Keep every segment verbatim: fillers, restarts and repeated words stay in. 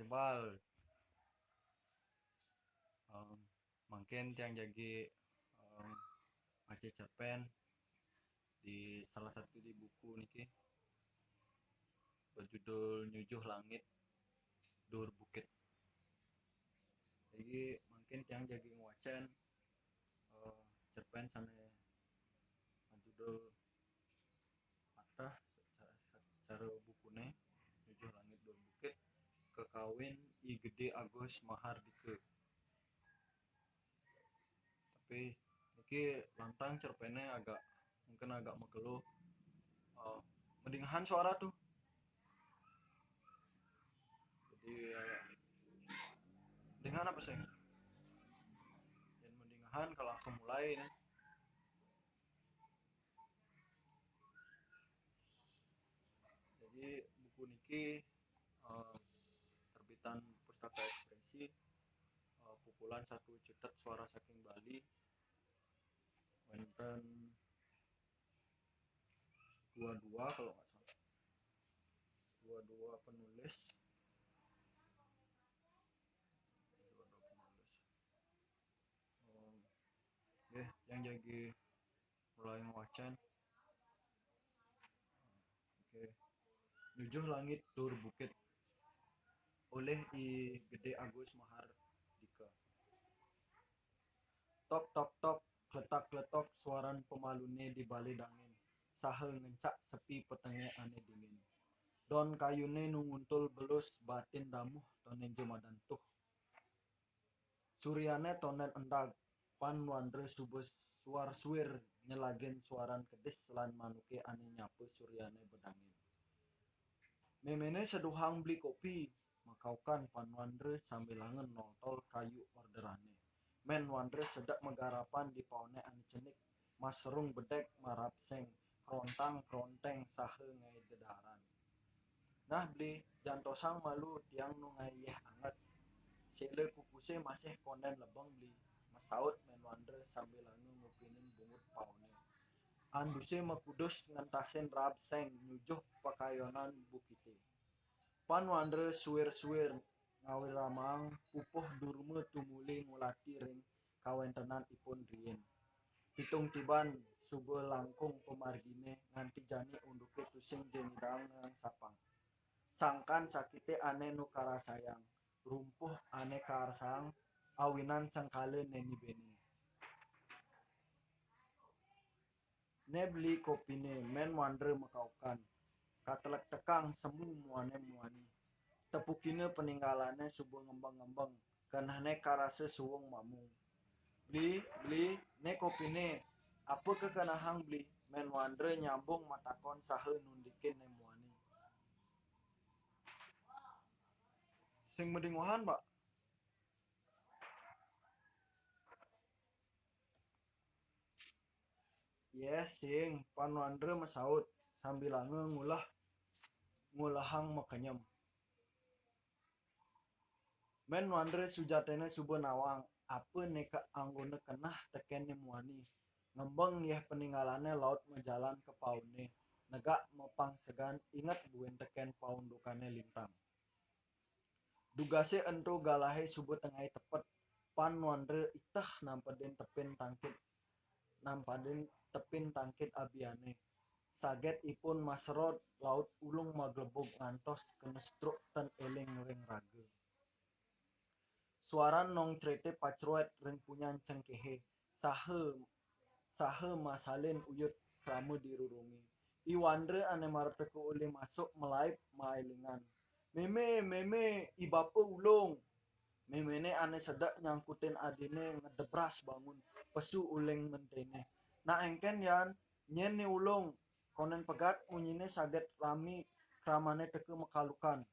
Bal. Em, mangkin tiang jagi, em, maca cerpen di salah satu di buku niki berjudul Nyujuh Langit Dur Bukit. Jadi mangkin tiang jagi ngwacén, eh, cerpen sané judul Patah, secara, secara bukuné Nyujuh Langit Dur Bukit, kakawin I Gedé Agus Mahardika. Tapi niki lantang cerpené agak, mungkin agak makelo. Eh, madingehan suara tuh. Jadi, eh, madingehan apa sih? Yén madingehan, kalau langsung mulai nih. Jadi buku niki, eh, terbitan Pustaka Ekspresi, eh, pupulan Satu Cutet Suara Saking Bali. Wénten dua-dua kalau nggak salah. Dua-dua penulis. Dua-dua penulis. Em, nggih, yang jagi mulai ngwacén. Oke. Nyujuh Langit Dur Bukit olih I Gedé Agus Mahardika. Tok, tok, tok, kletak-kletok, suaran pemaluné di balé dangin. Saha ngencak sepi petengé ané dingin. Don kayuné nu nguntul belus, batin damuh, toné ja madan tuh. Suryané tondén endag, Pan Wandra suba suar-suir nyelagin suaran kedis lan manuké ané nyapa suryané bedangin. Méméné seduhang beli kopi, makaukan Pan Wandra sambilanga noltol kayu orderané. Mén Wandra sedek magarapan di paoné ané cenik, maserung bedeg marab seng, krontang-kronteng saha ngaé dedaran. Nah, Bli, jantosang malu tiang nu ngaé yéh anget. Séla kukusé masih kondén lebeng, Bli, masaut Mén Wandra sambilanga ngupinin bungut paoné. Andusé makudus ngentasin rab seng nyujuh pakayonan bukité. Pan Wandra suir-suir ngawiramang pupuh durma tumuli ngulati ring kawéntenan ipun riin. Pitung tiban suba langkung pamarginé nganti jani unduké tusing ja nyidang ngangsapang. Sangkan sakité ané nu karasayang, rumpuh ané karsang, awinan sengkala néni béni. Né Bli kopiné, Mén Wandra makaukan. Katelektekang semu muané muani. Tepukina peninggalané suba ngembeng-ngembeng, kenehné karasa suwung mamung. Bli, Bli, né kopiné, apa kakenehang, Bli? Mén Wandra nyambung matakon saha nundikin né muani. Sing madinguhan, Pak. Yéh, sing, Pan Wandra masaut, sambilanga ngulah, ngulahang makenyem. Mén Wandra sujatiné suba nawang, apa né ka anggona keneh tekén né muani. Ngembeng yéh peninggalané laut majalan ka pauné, negak mapang segan inget buin tekén paundukané lintang. Dugasé ento galahé suba tengai tepet, Pan Wandra iteh nampedin tepin tangkit, nampedin tepin tangkit abiané. Saget ipun maserod laut ulung maglebug ngantos kena stroke ten éling ring raga. Suaran nong crete pacruet ring punyan cengkehé, saha, saha masalin uyut krama dirurungi. I Wandra ané mara teka uli masuk malaib maélingan. "Mémé, mémé, i bapa ulung." Méméné ané sedek nyangkutin adiné ngedebras bangun, pesu uling menténé. "Nak éngkén yan, nyén né ulung, kondén pegat munyiné saget rami kramané teka makalukan."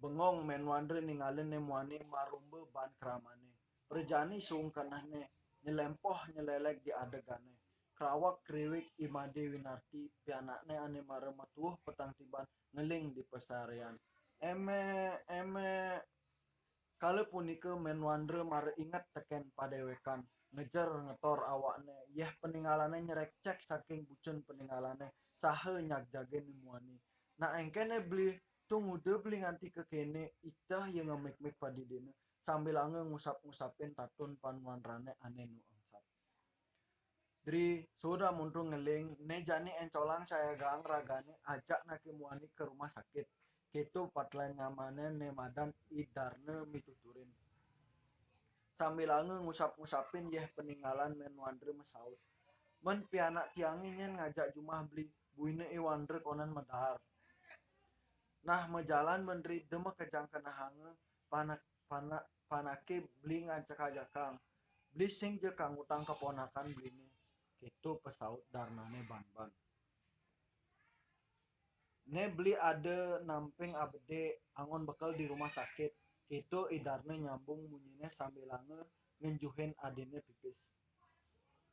Bengong Mén Wandra ningalin né muani marumba ban kramané. Prajani suung kenehné, nyelempoh nyeleleg di adegané. Krawek kriwik I Madé Winarti, pianakné ané mara matuuh petang tiban ngeling di pasarian. "Émé, émé." Kala punika Mén Wandra mara inget tekén padéwékan, ngejer ngetor awakné, yéh peninggalané nyerekcek saking bucun peninggalané, saha nyagjagin né muani. "Nak éngkén né Bli, Tung udah beli nganti ke kene, itah ya ngemik-mik padi dene, sambil ange ngusap-ngusapin tatun Panuan Rane ane nu engsap. Dri, suda muntung ngeling, ne jani encolang saya gang ragane ajak nake muani ke rumah sakit. Keto patlan nyamane ne madan idarne mituturin. Sambil ange ngusap-ngusapin yeh peninggalan Men Wandre mesaut. Men pianak tiange nyen ngajak jumah beli, buine I Wandre konan medar. Nah, mejalan mendri deme kejang kenah ange, panak, panak, panake beli ngajak-ajakang. Beli sing je kangutang keponakan beline. Keto pesaut darnane banban. Ne beli ada namping abede angon bekel di rumah sakit. Keto idarne nyambung munyine sambil ange ngenjuhin adine pipis.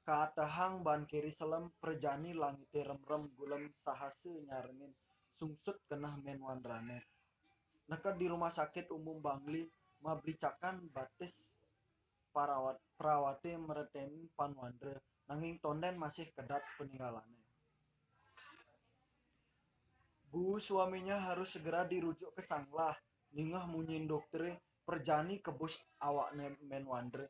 Katehang ban kiri selem prejani langite remrem gulem sahase nyarengin sungsut kenah Men Wandrane. Neked di rumah sakit umum Bangli, mablicakan batis parawat, perawate meretenin Pan Wandre, nanging tonden masih kedat peninggalane. Bu, suaminya harus segera dirujuk ke Sanglah, nyengah munyin doktere, perjani kebus awakne Men Wandre.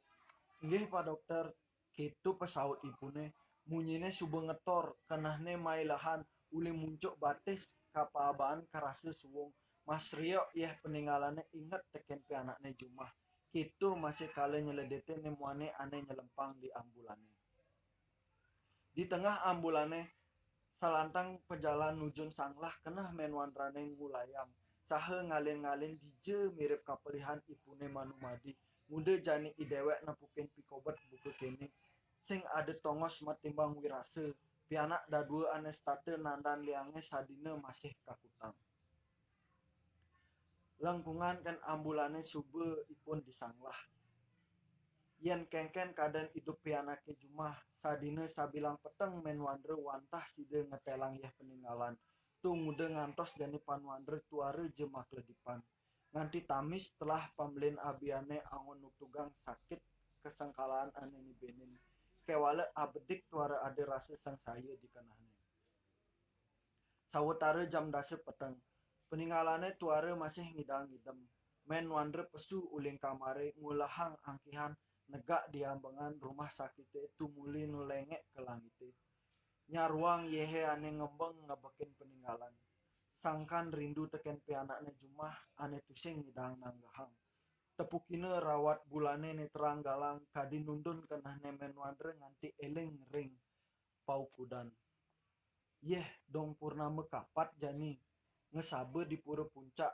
Nggih, Pak Dokter, keto pesaut ipune, munyine suba ngetor, kenahne mailehan, uli muncuk batis, kapaabaan karasa suwung, masriok yeh peninggalane inget teken pianakne jumah. Keto masih kala nyeledete ne muane ane nyelempang di ambulane. Di tengah ambulane, salantang pejalan nujun Sanglah kenah Men Wandrane ngulayang, saha ngalin-ngalin dija mirip kapelihan ipune manumadi, nguda jani idewek nepukin pikobet buka kene, sing ada tongos matimbang wirasa, pianak dadua ane setata nandan liange sadina masih kakutang. Lengkungan ken ambulane suba ipun di Sanglah. Yen kenken kaden idup pianake jumah, sadina sabilang peteng Men Wandre wantah sida ngetelang yeh peninggalan. Tu nguda ngantos jani Pan Wandre tuara je makledipan. Nganti tamis telah pamelin abiane angon nuktugang sakit kesengkalaan ane nibenin. Kewala abedik tuara ada rasa sangsaya di kenahne. Sawetara jam dasa peteng, peninggalane tuara masih ngidang ngidem. Men Wandre pesu uling kamare ngulahang angkihan negak di ambengan rumah sakite tumuli nulengek ke langite. Nyaruang yehe ane ngembeng ngebekin peninggalan. Sangkan rindu teken pianakne jumah ane tusing ngidang nanggehang. Tepukina rawat bulane ne terang galang kadi nundun kenahne Men Wandre nganti eling ring paukudan. Yeh, dong purnama kapat jani, ngesaba di pura puncak,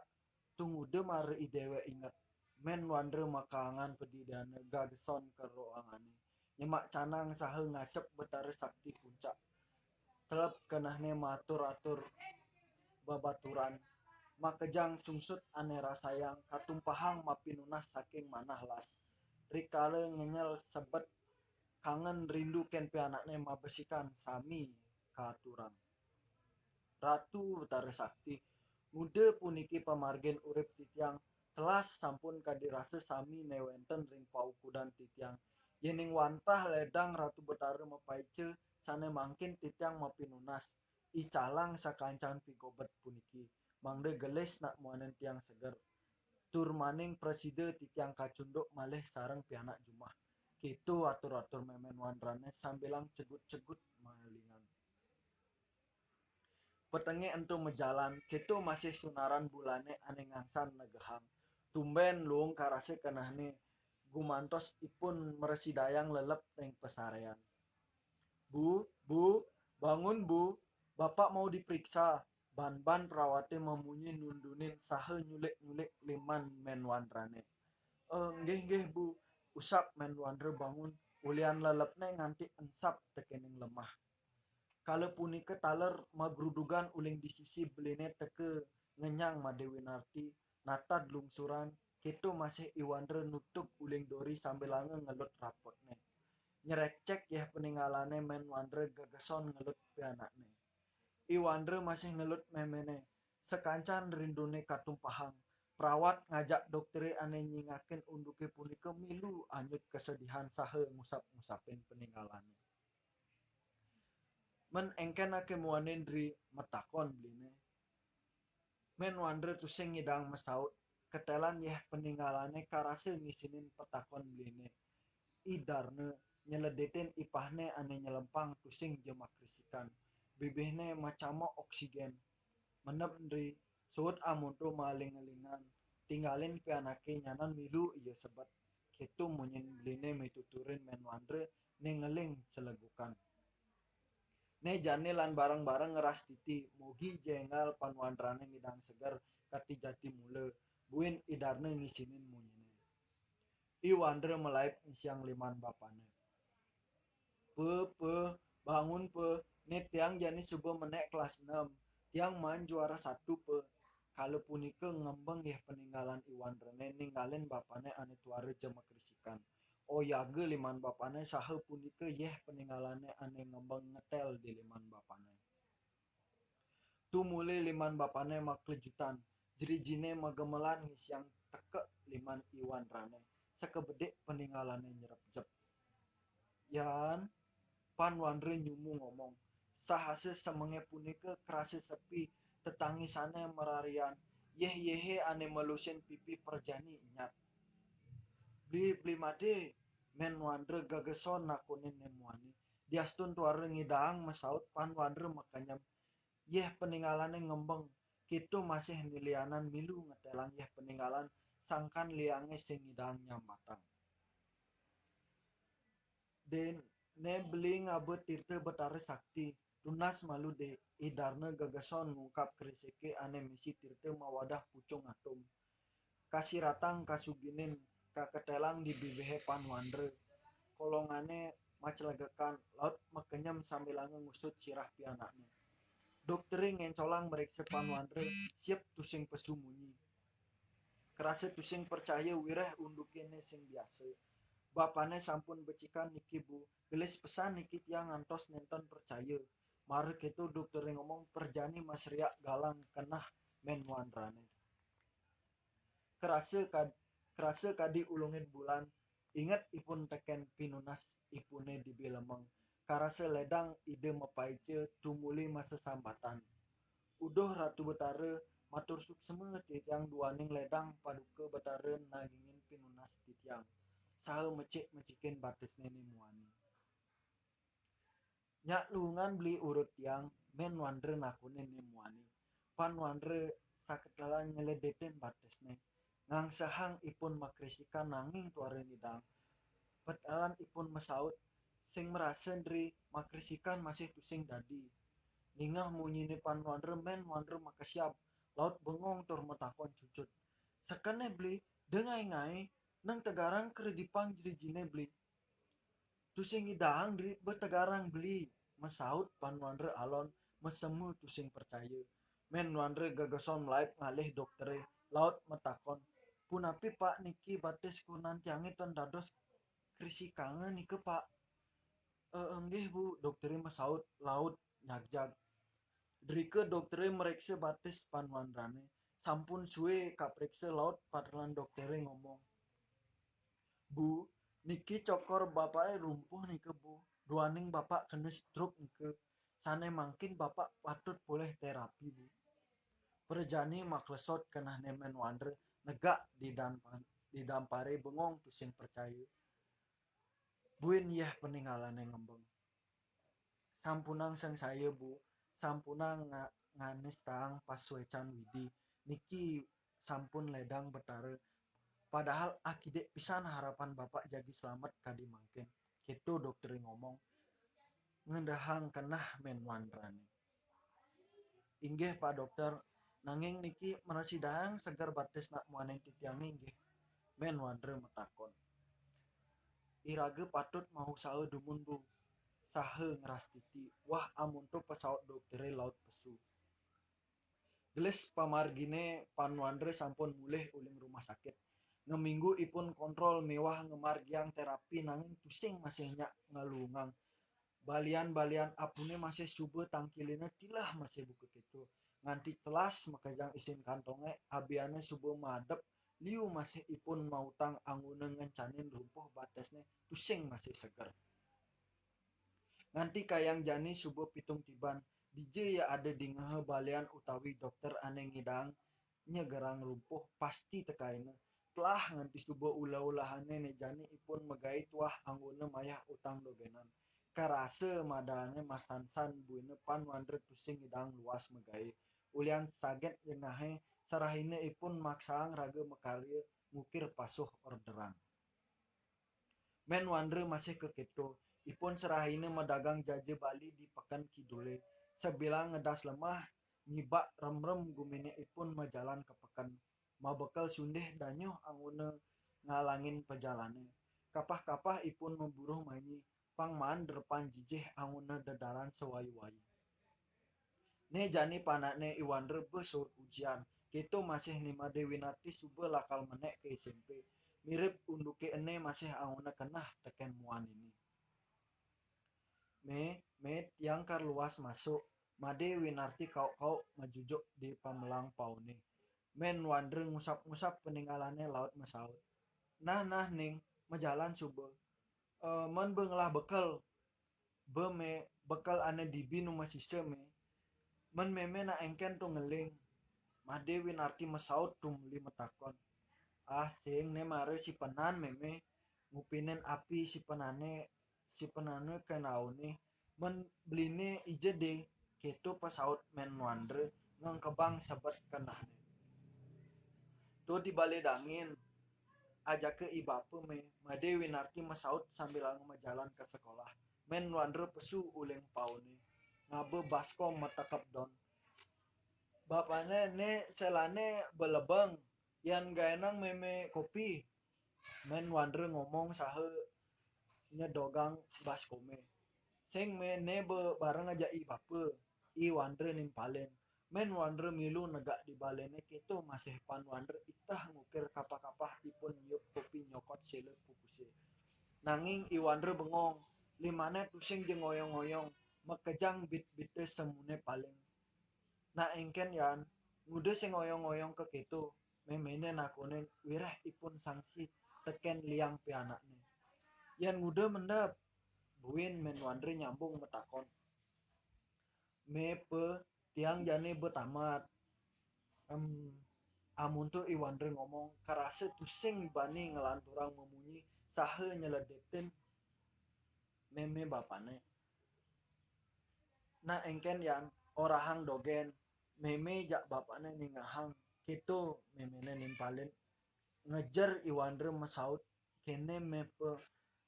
tu nguda mara idewek inget. Men Wandre makaangan pedidane gageson ke roangane. Nyemak canang saha ngacep Betara Sakti puncak. Telep kenahne matur-atur babaturan. Makejang sungsut ane rasayang katumpahang mapinunas saking manah las. Rikala ngenyel sebet kangen rindu ken pianakne mabesikan sami katurang. Ratu Betara Sakti, nguda puniki pamargin urip titiang, telas sampun kadi rasa sami ne wenten ring paukudan titiang. Yening wantah ledang Ratu Betara mapaica, sane mangkin titiang mapinunas, icalang sakancan pigobet puniki, mangda gelis nak muanen tiang seger. Tur maning prasida titiang kacunduk malih sareng pianak jumah. Keto atur-atur Men Wandrane sambilang cegut-cegut malingan. Petenge ento majalan, keto masih sunaran bulane ane ngangsan negehang. Tumben luung karasa kenehne gumantos ipun mrasidayang lelep ring pasarean. "Bu, Bu, bangun, Bu. Bapak mau diperiksa," banban perawate mamunyi nundunin saha nyulik-nyulik liman Men Wandrane. "Eh, nggih, nggih, Bu. Usap." Men Wandra bangun, ulian lelepne nganti ensap tekening lemah. Kala punika taler magrudugan uling di sisi beline teka ngenyang Made Winarti, natad lungsuran, keto masih I Wandra nutug uling dori sambilanga ngelut rapotne. Nyerecek yeh paningalane Men Wandra gegeson ngelut pianakne. I Wandra masih ngelut memene, sakancan rindune katumpahang. Perawat ngajak doktere ane nyingakin unduke punika milu anyut kesedihan saha ngusap-ngusapin paningalane. Men engkenake muanin ri matakon beline. Mén Wandra tusing ngidang masaut, ketelan yéh peninggalane karasa ngisinin petakon beliné. I Darna nyeledetin ipahné ane nyelempang tusing ja makrisikan. Bibihné macama oksigen. Menep ndri, suud amonto maling-alingan, tinggalin pianake nyanan milu ia sebet. Keto munyin beliné mituturin Mén Wandra né ngeling selegukan. Né jani lan bareng-bareng ngeras titi, mogi ja énggal Pan Wandrane ngidang seger kati jati mula, buin I Darna ngisinin munyiné. I Wandra malaib ngisiang liman bapane. Pe, pe, bangun pe, né tiang jani suba menék kelas enam, tiang maan juara satu pe. Kala punika ngembeng yéh peninggalan I Wandrane ninggalin bapane ane tuara ja makrisikan. Oyaga liman bapane saha punika yéh peninggalane ane ngembeng ngetel di liman bapane. Tumuli liman bapane maklejutan, jrijine magemelan ngisiang teka liman I Wandrane, sakebedik peninggalane nyerepjep. Yan, Pan Wandra nyumu ngomong, sahasa semenge punika krasa sepi, tetangisane mararian, yéh-yéhe ane melusin pipi prajani inyat. Beli, beli made, Mén Wandra gegeson nakonin Né Muani. Diastun tuara ngidang masaut Pan Wandra makenyem. Yéh peninggalane ngembeng, keto masih nilianan milu ngetelang yéh peninggalan sangkan liange sing ngidang nyambatang. Dene beli ngaba tirta Betara Sakti, tunas malu de, I Darna gegeson ngungkap krisike ane misi tirta mawadah pucung atum. Kasiratang kasuginin kaketelang di bibihe Pan Wandra. Kolongane maclegekan, laut makenyem sambilanga ngusut sirah pianakne. Doktere ngencolang mriksa Pan Wandra, siep tusing pesu munyi. Krasa tusing percaya wireh undukene sing biasa. Bapane sampun becikan niki, Bu, gelis pesan niki tiang ngantos nenten percaya. Mara keto doktere ngomong prajani masriak galang kenah Mén Wandrane. Krasa kad-, krasa kadi ulungin bulan, inget ipun teken pinunas ipune di bilemeng. Karasa ledang ida mapaica tumuli masesambatan. Uduh Ratu Betara, matur suksma titiang duaning ledang paduka Betara nagingin pinunas titiang. Saha mecik-mecikin batisne Né Muani. Nyak luungan beli urut tiang, Mén Wandra nakonin Né Muani. Pan Wandra saketelan nyeledetin batisne. Ngangsehang ipun makrisikan nanging tuara ngidang. Petelan ipun masaut, sing marasa dri makrisikan masih tusing dadi. Ningeh munyine Pan Wandra, Mén Wandra makesiab, laut bengong tur matakon cucut. Sekene beli, dengai ngai, nang tegarang kredipang jrijine beli. Tusing ngidang dri betegarang beli, masaut Pan Wandra alon, masemu tusing percaya. Mén Wandra gegeson malaib ngalih doktere, laut matakon, punapi Pak niki batis kurenan tiange ten dados krisikanga nika, Pak? Eh, enggih, Bu, doktere masaut, laut nyagjag. Drika doktere mriksa batis Pan Wandrane, sampun suwe kapriksa laut patelan doktere ngomong, Bu, niki cokor bapake rumpuh nika, Bu. Duaning bapak kena stroke nika. Sane mangkin bapak patut polih terapi, Bu. Prajani maklesot kenehne Mén Wandra negak di dan-, di dampare bengong tusing percaya. Buin yeh peninggalane ngembeng. Sampunang sangsaya, Bu, sampunang nga-, nganistang pasuecan Widi, niki sampun ledang Betara. Padahal akidik pisan harapan Bapak jagi slamet kadi mangkin. Keto doktere ngomong, ngendehang keneh Mén Wandrane. Inggih, Pak Dokter, nanging niki mrasidayang seger batis nak muaning titiange, inggih? Mén Wandra matakon. Iraga patut mausaha dumun, Bu, saha ngrastiti, wah amonto pasaut doktere laut pesu. Gelis pamargine Pan Wandra sampun mulih uling rumah sakit. Ngeminggu ipun kontrol miwah ngamargiang terapi nanging tusing masih nyak ngalungang. Balian-balian apune masih suba tangkilina tilah masih buka keto. Nganti telas makejang isin kantonge, abiane suba madep, liu masih ipun mautang angguna ngencanin rumpuh batisne tusing masih seger. Nganti kayang jani suba pitung tiban, dija ya ada dingeha balian utawi dokter ane ngidang nya gerang rumpuh pasti tekaina. Telah nganti suba ulah-ulahane ne jani ipun megai tuah anggona mayah utang dogenan. Karasa madane masansan buina Pan Wandra tusing ngidang luas megai. Ulian saget jengahe sarahina ipun maksaang raga makarya ngukir pasuh orderan. Men Wandra masih keketo, ipun serahina madagang jaja Bali di peken kidule, sabilang ngedas lemah, nyibak remrem gumine ipun majalan ke peken, mabekel sundih danyuh anggona ngalangin pajalane. Kapah-kapah ipun maburuh manyi, pang maan derepan jijih anggona dedaran sawai-wai. Ne jani panakne I Wandra besuut ujian, keto masih ni Made Winarti suba lakal menek ke S M P. Mirib unduke ene masih anggona kenah teken mua nini. Me, me, tiang kar luas masuk, Made Winarti kauk-kauk majujuk di pamelang paune. Men Wandra ngusap-ngusap peninggalane laut masaut. Nah, nah, Ning, majalan suba. Eh, men be ngelah bekel, be me bekel ane dibi nu masisa me. Men meme nak engken tu ngeling. Made Winarti masaut tumuli matakon. Ah, sing ne mara si Penan meme. Ngupinin api si Penane, si Penane ke naune. Men beline ija de, keto pasaut Men Wandra ngengkebang sebet kenahne. Tu di bale dangin, ajaka I Bapa me, Made Winarti masaut sambilanga majalan ke sekolah. Men Wandra pesu uling paune, ngaba baskom matekep don. Bapane ne selane belebeng, yan gaenang meme kopi. Men Wandra ngomong saha nyedogang baskome. Sing me ne be bareng aja I Bapa, I Wandra nimpalin. Men Wandra milu negak di balene keto masih Pan Wandra itah ngukir kapah-kapah ipun nyiup kopi nyokot sela pupuse. Nanging I Wandra bengong, limane tusing ja ngoyong-ngoyong, makejang bit-bite semune paling. Nak engken yan, nguda sing ngoyong-ngoyong ke keto, memene nakonin wireh ipun sangsi teken liang pianakne. Yan nguda mendep, buin Men Wandra nyambung matakon. Me pe tiang jani betamat. Em, amun tu I Wandra ngomong, karasa tusing bani ngelanturang memunyi saha nyeledetin meme bapane. Nah, engken yan, orahang dogen, meme jak bapane ningahang, keto memene nimpalin. Ngejer I Wandra masaut, kene me pe,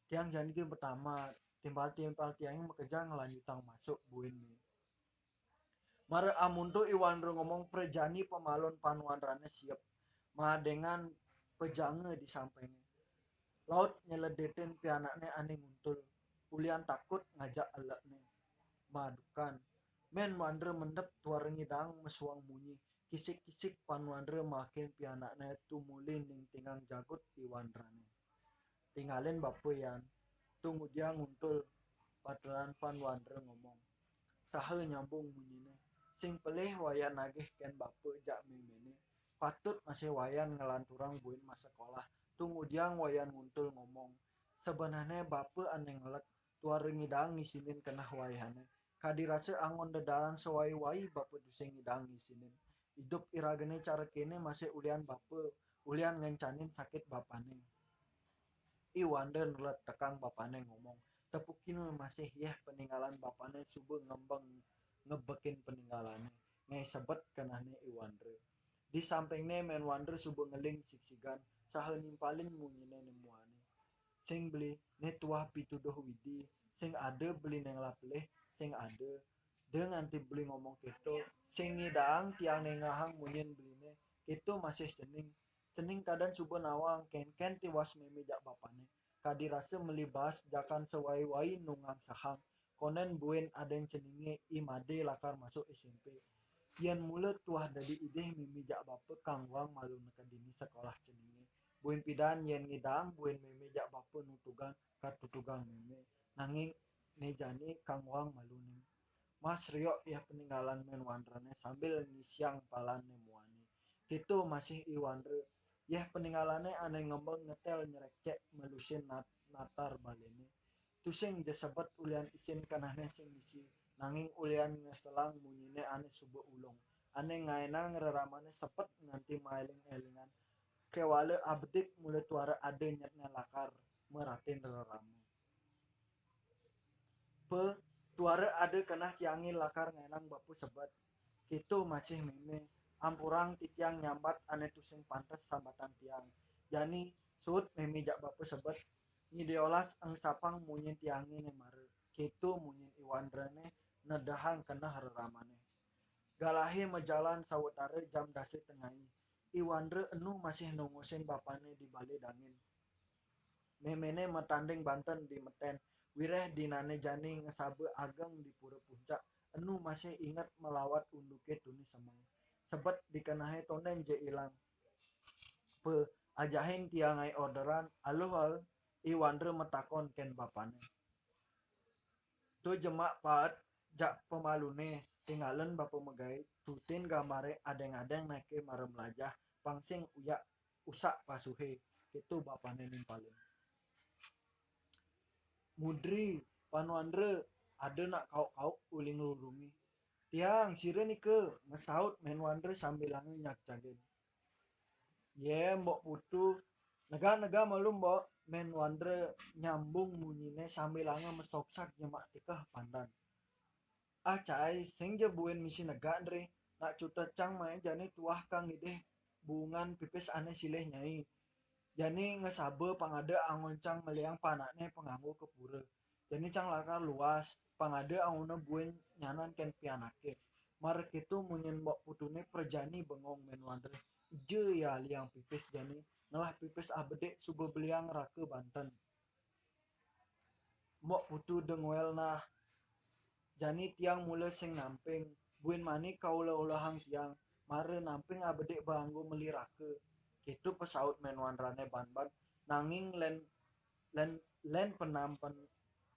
tiang jani ke betamat, timpal-timpal tiang makejang ngelanjutang masuk buin me. Mara amun tu I Wandra ngomong prajani pamalun Pan Wandrane siep, madengan pejanga di sampinge. Laut nyeledetin pianakne ane nguntul, ulian takut ngajak elekne. Madukan. Men Wandra mendep tuara ngidang mesuang munyi, kisik-kisik Pan Wandra makin pianakne tumuli ningtingang jagut I Wandrane. Tingalin bapa yan, tu ngudiang nguntul, batelan Pan Wandra ngomong. Saha nyambung munyine, sing pelih Wayan nagih ken bapa jak memene. Patut masih Wayan ngelanturang buin masekolah, tu ngudiang Wayan nguntul ngomong. Sebenarne bapa ane ngelek, tuara ngidang ngisinin kenah wayahane. Kadi rasa anggon dedaran sawai-wai bapa tusing ngidang ngisinin. Idup iragane cara kene masih ulian bapa, ulian ngencanin sakit bapane. I Wandra nulet tekang bapane ngomong, tepukina masih yeh peninggalan bapane suba ngembeng ngebekin peninggalane, ngai sebet kenahne I Wandra. Di sampingne Men Wandra suba ngeling sigsigan, saha nimpalin munyine nemuane. Sing beli, ne tuah pituduh Widi, sing ada beli nenglah pelih, sing ada. Da nganti beli ngomong keto, sing ngidang tiang nengahang munyin beline, keto masih cening. Cening kadan suba nawang, kenken tiwas meme jak bapane. Kadi rasa meli baas jakan sawai-wai nungang sahang, konden buin aden ceninge I Made lakar masuk S M P. Yen mula tuah dadi idih meme jak bapa kangguang malu neka dini sekolah ceninge. Buin pidan yen ngidang buin meme jak bapa nutugang katutugang meme. Nanging ne jani kangguang malu ning. Mas riok yeh peninggalan Men Wandrane sambil ngisiang palan nemuane. Keto masih I Wandra. Yeh peninggalane ane ngembeng ngetel nyerekcek melusin nat-, natar balene. Tusing ja sebet ulian isin kenahne sing misi, nanging ulian ngeselang munyine ane suba ulung. ane ngaenang reramané sebet nganti maeling-elingan. Kéwala abedik mula tuara ada nyetné lakar meratin rerama. Pe, tuara ada keneh tiangé lakar ngaenang bapa sebet. Kéto masih mémé, ampurang titiang nyambat ane tusing pantes sambatan tiang. Jani, suud mémé jak bapa sebet. Nyi Déolas engsapang munyin tiangé né mara. Kéto munyin I Wandrané nedahang keneh reramané. Galahé majalan sawetara jam dasa tengai. I Wandra enu masih nungusin bapané di balé dangin. Méméné matanding banten di metén, wiréh dinané jani ngesaba ageng di Pura Puncak, enu masih inget melawat unduké tuni semeng. Sebet dikenehé tondén ja ilang. Pe, ajahin tiang ai orderan, aluh-aluh, I Wandra matakon kén bapané. To jemak paet jak pamaluné, tinggalen bapa magaé, tutin gambaré adeng-adeng naké mara mlajah, pang sing uyak usak pasuhé, kéto bapané nimpalin. Mudri, Pan Wandra, ada nak kauk-kauk uling lurungi. Tiang, sira nika, ngesaut Mén Wandra sambilanga nyagjagin. Yé, Mbok Putu, negak-negak malu, Mbok, Mén Wandra nyambung munyiné sambilanga mesoksak jemak tikeh pandan. Ah, cai, sing ja buin misi negak, Ndri, nak cutet cang mai jani tuah kang idih buungan pipis ané silih nyai. Jani ngesaba pang ada angon cang meliang panakné panganggo ka pura. Jani cang lakar luas, pang ada angona buin nyanan kén pianaké. Mara kéto munyin Mbok Putuné prajani bengong Mén Wandra. Ija ya liang pipis jani, ngelah pipis abedik suba beliang raka banten. Mbok Putu dengwel nah. Jani tiang mula sing namping, buin mani kaula-ulahang tiang, mara namping abedik baanggo meli raka. Kéto pesaut Mén Wandrané banban, nanging lén, lén, lén penampen,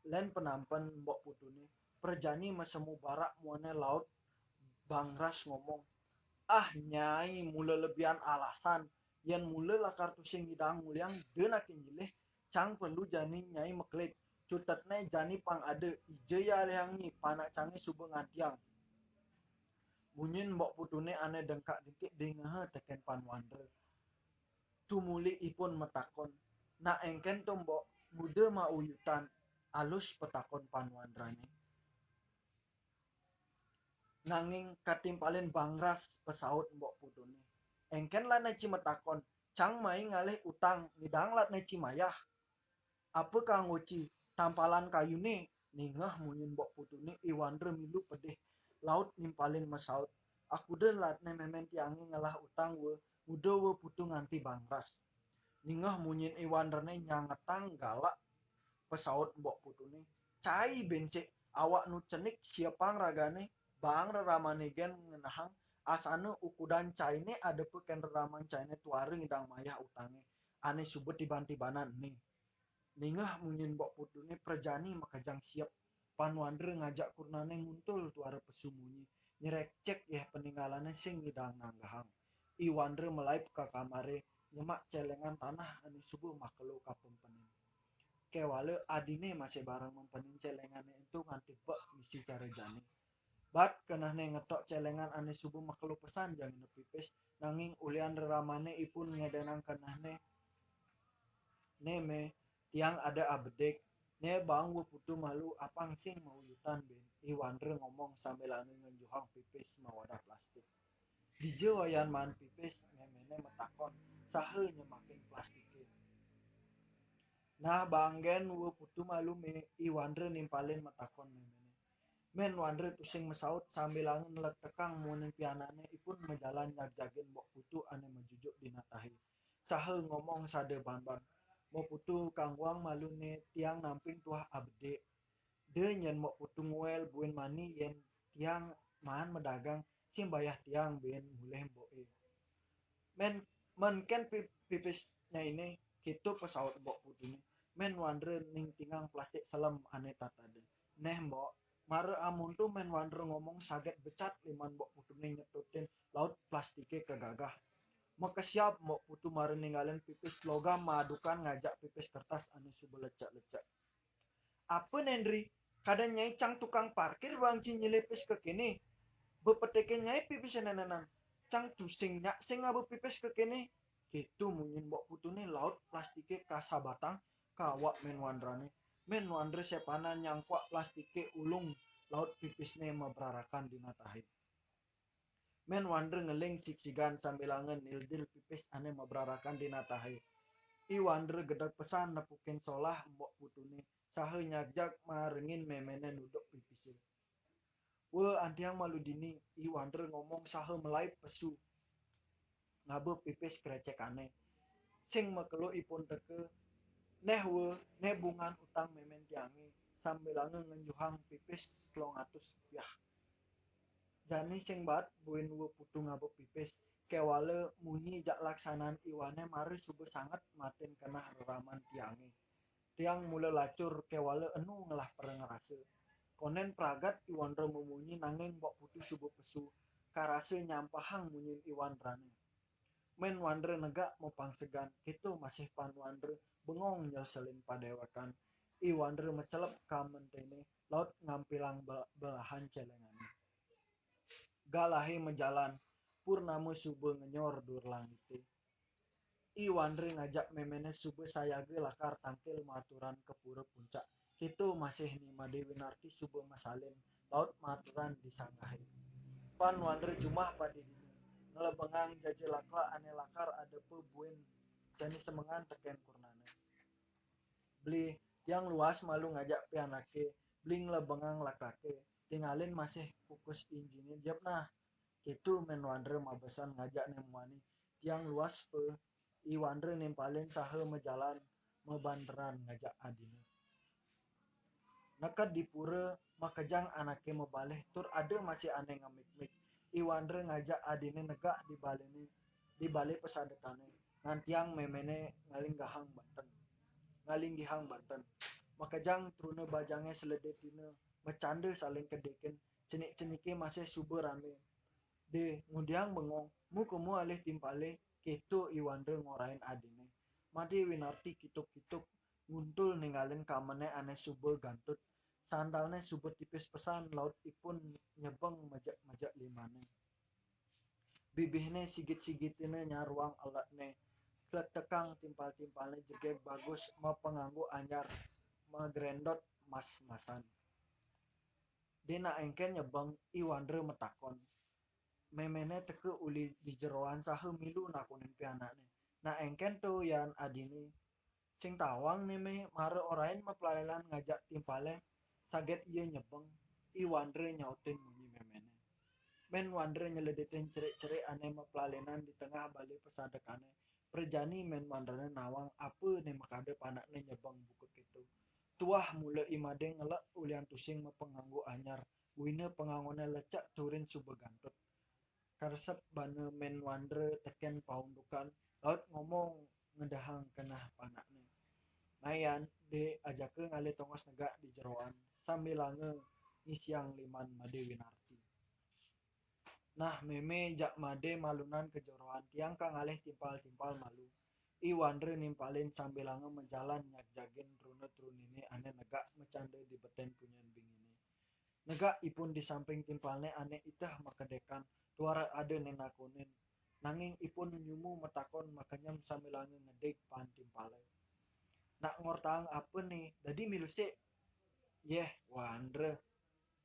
lén penampen Mbok Putuné, prajani masemu barak muané laut bangras ngomong, "Ah, Nyai mula lebihan alasan, yén mula lakar tusing ngidang nguliang, da naké nyilih, cang perlu jani Nyai makelit, cutetné jani pang ada, ija ya alihang nyi, panak cangé suba ngantiang." Munyin Mbok Putuné ané dengkak-dengkik dingeha tekén Pan Wandra. Tumuli ipun matakon, "Nak éngkén to, Mbok, nguda mauyutan?" alus petakon Pan Wandrané. Nanging katimpalin bangras pesaut Mbok Putuné. "Éngkén latné ci matakon, cang mai ngalih utang, ngidang latné ci mayah." "Apa kanggo ci, tampalan kayuné?" ningeh munyin Mbok Putuné. I Wandra milu pedih, laut nimpalin masaut, "Akuda latné mémén tiangé ngelah utang wa, nguda wa Putu nganti bangras." Ningeh munyin I Wandrané nyangetang galak pesaut Mbok Putuné. "Cai bencik, awak nu cenik siapang ragané, baang reramané gén ngenehang, asana ukudan cainé adepa kén reraman cainé tuara ngidang mayah utangé, ané suba tiban-tibanan né." Ningeh munyin Mbok Putuné prajani makejang siap, Pan Wandra ngajak kurnané nguntul tuara pesu munyi, nyerekcek yéh paninggalané sing ngidang nanggehang. I Wandra malaib ka kamaré, nyemak céléngan tanah ané suba makelo ka pempenin. Kéwala adiné masih bareng mempenin céléngané ento nganti bek misi cara jani. Bat kenehné ngetok céléngan ané suba makelo pesan jangina pipis, nanging ulian reramané ipun ngedénang kenehné, "Né mé, tiang ada abedik, né baang wa Putu malu apang sing mauyutan bin," I Wandra ngomong sambilanga ngenjuhang pipis mawadah plastik. "Dija wayan maan pipis?" méméné matakon, saha nyemakin plastiké. "Nah, baang gén wa Putu malu mé," I Wandra nimpalin matakon méméné. Mén Wandra tusing masaut sambilanga nletekang muaning pianakné, ipun majalan nyagjagin Mbok Putu ané majujuk dina tahi. Saha ngomong sada banban, "Mbok Putu, kangguang maluné, tiang namping tuah abedik. Da nyén Mbok Putu nguel buin mani yén tiang maan madagang, sing bayah tiang bin mulih mboké." "Mén, mén kén pi-, pipis nyainé," kéto pesaut Mbok Putuné. Mén Wandra ningtingang plastik selem ané tatada. "Néh, Mbok." Mara amonto Mén Wandra ngomong saget becat liman Mbok Putuné nyetutin laut plastiké ka gagah. Makesiab Mbok Putu mara ninggalin pipis logam maadukan ngajak pipis kertas ané suba lecek-lecek. "Apa né, Ndri? Kada nyai cang tukang parkir baang ci nyilih pis ka kéné?" Bepeteke nyai pipis nenenan. Cang tusing nyak sing ngaba pipis kekene. Gitu munyin Mbok Putune laut plastike kasabatang ka awak Mén Wandrane. Mén Wandra sepana nyangkuak plastike ulung laut pipisne mabrarakan dina tahe. Mén Wandra ngeling sigsigan sambilanga nildil pipis ane mabrarakan dina tahe. I Wandra gedeg pesan nepukin solah Mbok Putune, saha nyagjag marengin méméne nuduk pipise. Wé, antiang malu dini, I Wandra ngomong saha melaib pesu ngaba pipis krecekane. Sing makelo ipun teka, neh wé, neh bungan utang mémén tiange, sambilanga ngenjuhang pipis telung atus rupiah. Jani sing baat buin wé putu ngaba pipis, kewala munyi jak laksanan I Wane mara suba sanget matin kenah reraman tiange. Tiang mula lacur kewala enu ngelah perngrasa. Konen pragat I Wandra mamunyi nanging Mbok Putu suba pesu, karasa nyampahang munyin I Wandrane. Mén Wandra negak mapangsegan, keto masih Pan Wandra bengong nyelselin padewekan. I Wandra macelep ka mentene, laut ngampilang be-, belahan celengane. Galahe majalan, purnama suba ngenyor dur langite. I Wandra ngajak méméne suba sayaga lakar tangkil maturan ka pura puncak. Keto masih Ni Made Winarti suba masalin, laut maturan di sanggahe. Pan Wandra jumah pati dina, nglebengang jaja laklak ane lakar adepa buin jani semengan teken kurnane. Beli, tiang luas malu ngajak pianake, beli nglebengang laklake, tingalin masih kukus injine jep nah. Keto Mén Wandra mabesan ngajak ne muani, tiang luas pa. I Wandra nimpalin saha majalan mabanderan ngajak adine. Neked di pura, makejang anake mabalih tur ada masih ane ngemik-mik. I Wandra ngajak adine negak di balene, di bale pesadekane, ngantiang méméne ngalinggahang banten. Ngalinggihang banten. Makejang truna bajange seledetina, macanda saling kedekin, cenik-cenike masih suba rame. De, ngudiang bengong, mu kemu alih timpale, keto I Wandra ngorahin adine. Made Winarti kituk-kituk, nguntul ningalin kamene ane suba gantut. Sandalne suba tipis pesan laut ipun nyebeng mejek-mejek limane. Bibihne sigit-sigitine nyaruang elekne, tletekang timpal-timpalne jegeg bagus mapanganggo anyar, magrendot mas-masan. De nak engken nyebeng, I Wandra matakon. Méméne teka uli di jeroan saha milu nakonin pianakne. Nak engken to yan adine. Sing tawang ne meh mara orahin maplalenan ngajak timpale, saget iya nyebeng, I Wandra nyautin munyi méméne. Mén Wandra nyeledetin cerik-cerik ane maplalenan di tengah bale pesadekane, prajani Mén Wandrane nawang apa ne makada panakne nyebeng buka keto. Tuah mula I Made ngelek ulian tusing mapanganggo anyar, buina pangangone lecek turin suba gantut. Karesep bana Mén Wandra teken paundukan, laut ngomong ngedehang kenah panakne. Mayan, de ajaka ngalih tongos negak di jeroan, sambilanga ngisiang liman Made Winarti. Nah, mémé jak Made malunan ka jeroan, tiang ka ngalih timpal-timpal malu. I Wandra nimpalin sambilanga majalan nyagjagin truna-trunine ane negak macanda di beten punyan bingine. Negak ipun di samping timpalne ane iteh makedekan, tuara ada ne nakonin. Nanging ipun nyumu matakon makenyem sambilanga ngedig pan timpale. Nak ngortaang apa ne, dadi milu sik? Yeh, Wandra.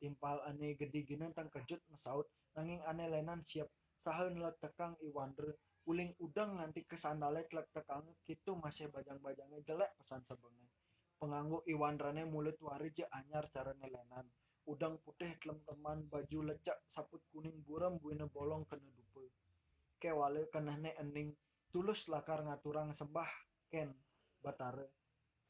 Timpal ane gedi gina tengkejut masaut, nanging ane lenan siep, saha nletekang I Wandra, uling udeng nganti ka sandale tletekanga, keto masih bajang-bajange jelek pesan sebenge. Panganggo I Wandrane mula tuara ja anyar carane lenan. Udeng putih tlem-tleman, baju lecek, saput kuning burem buina bolong kena dupa. Kewala kenehne ening, tulus lakar ngaturang sembah ken Batara.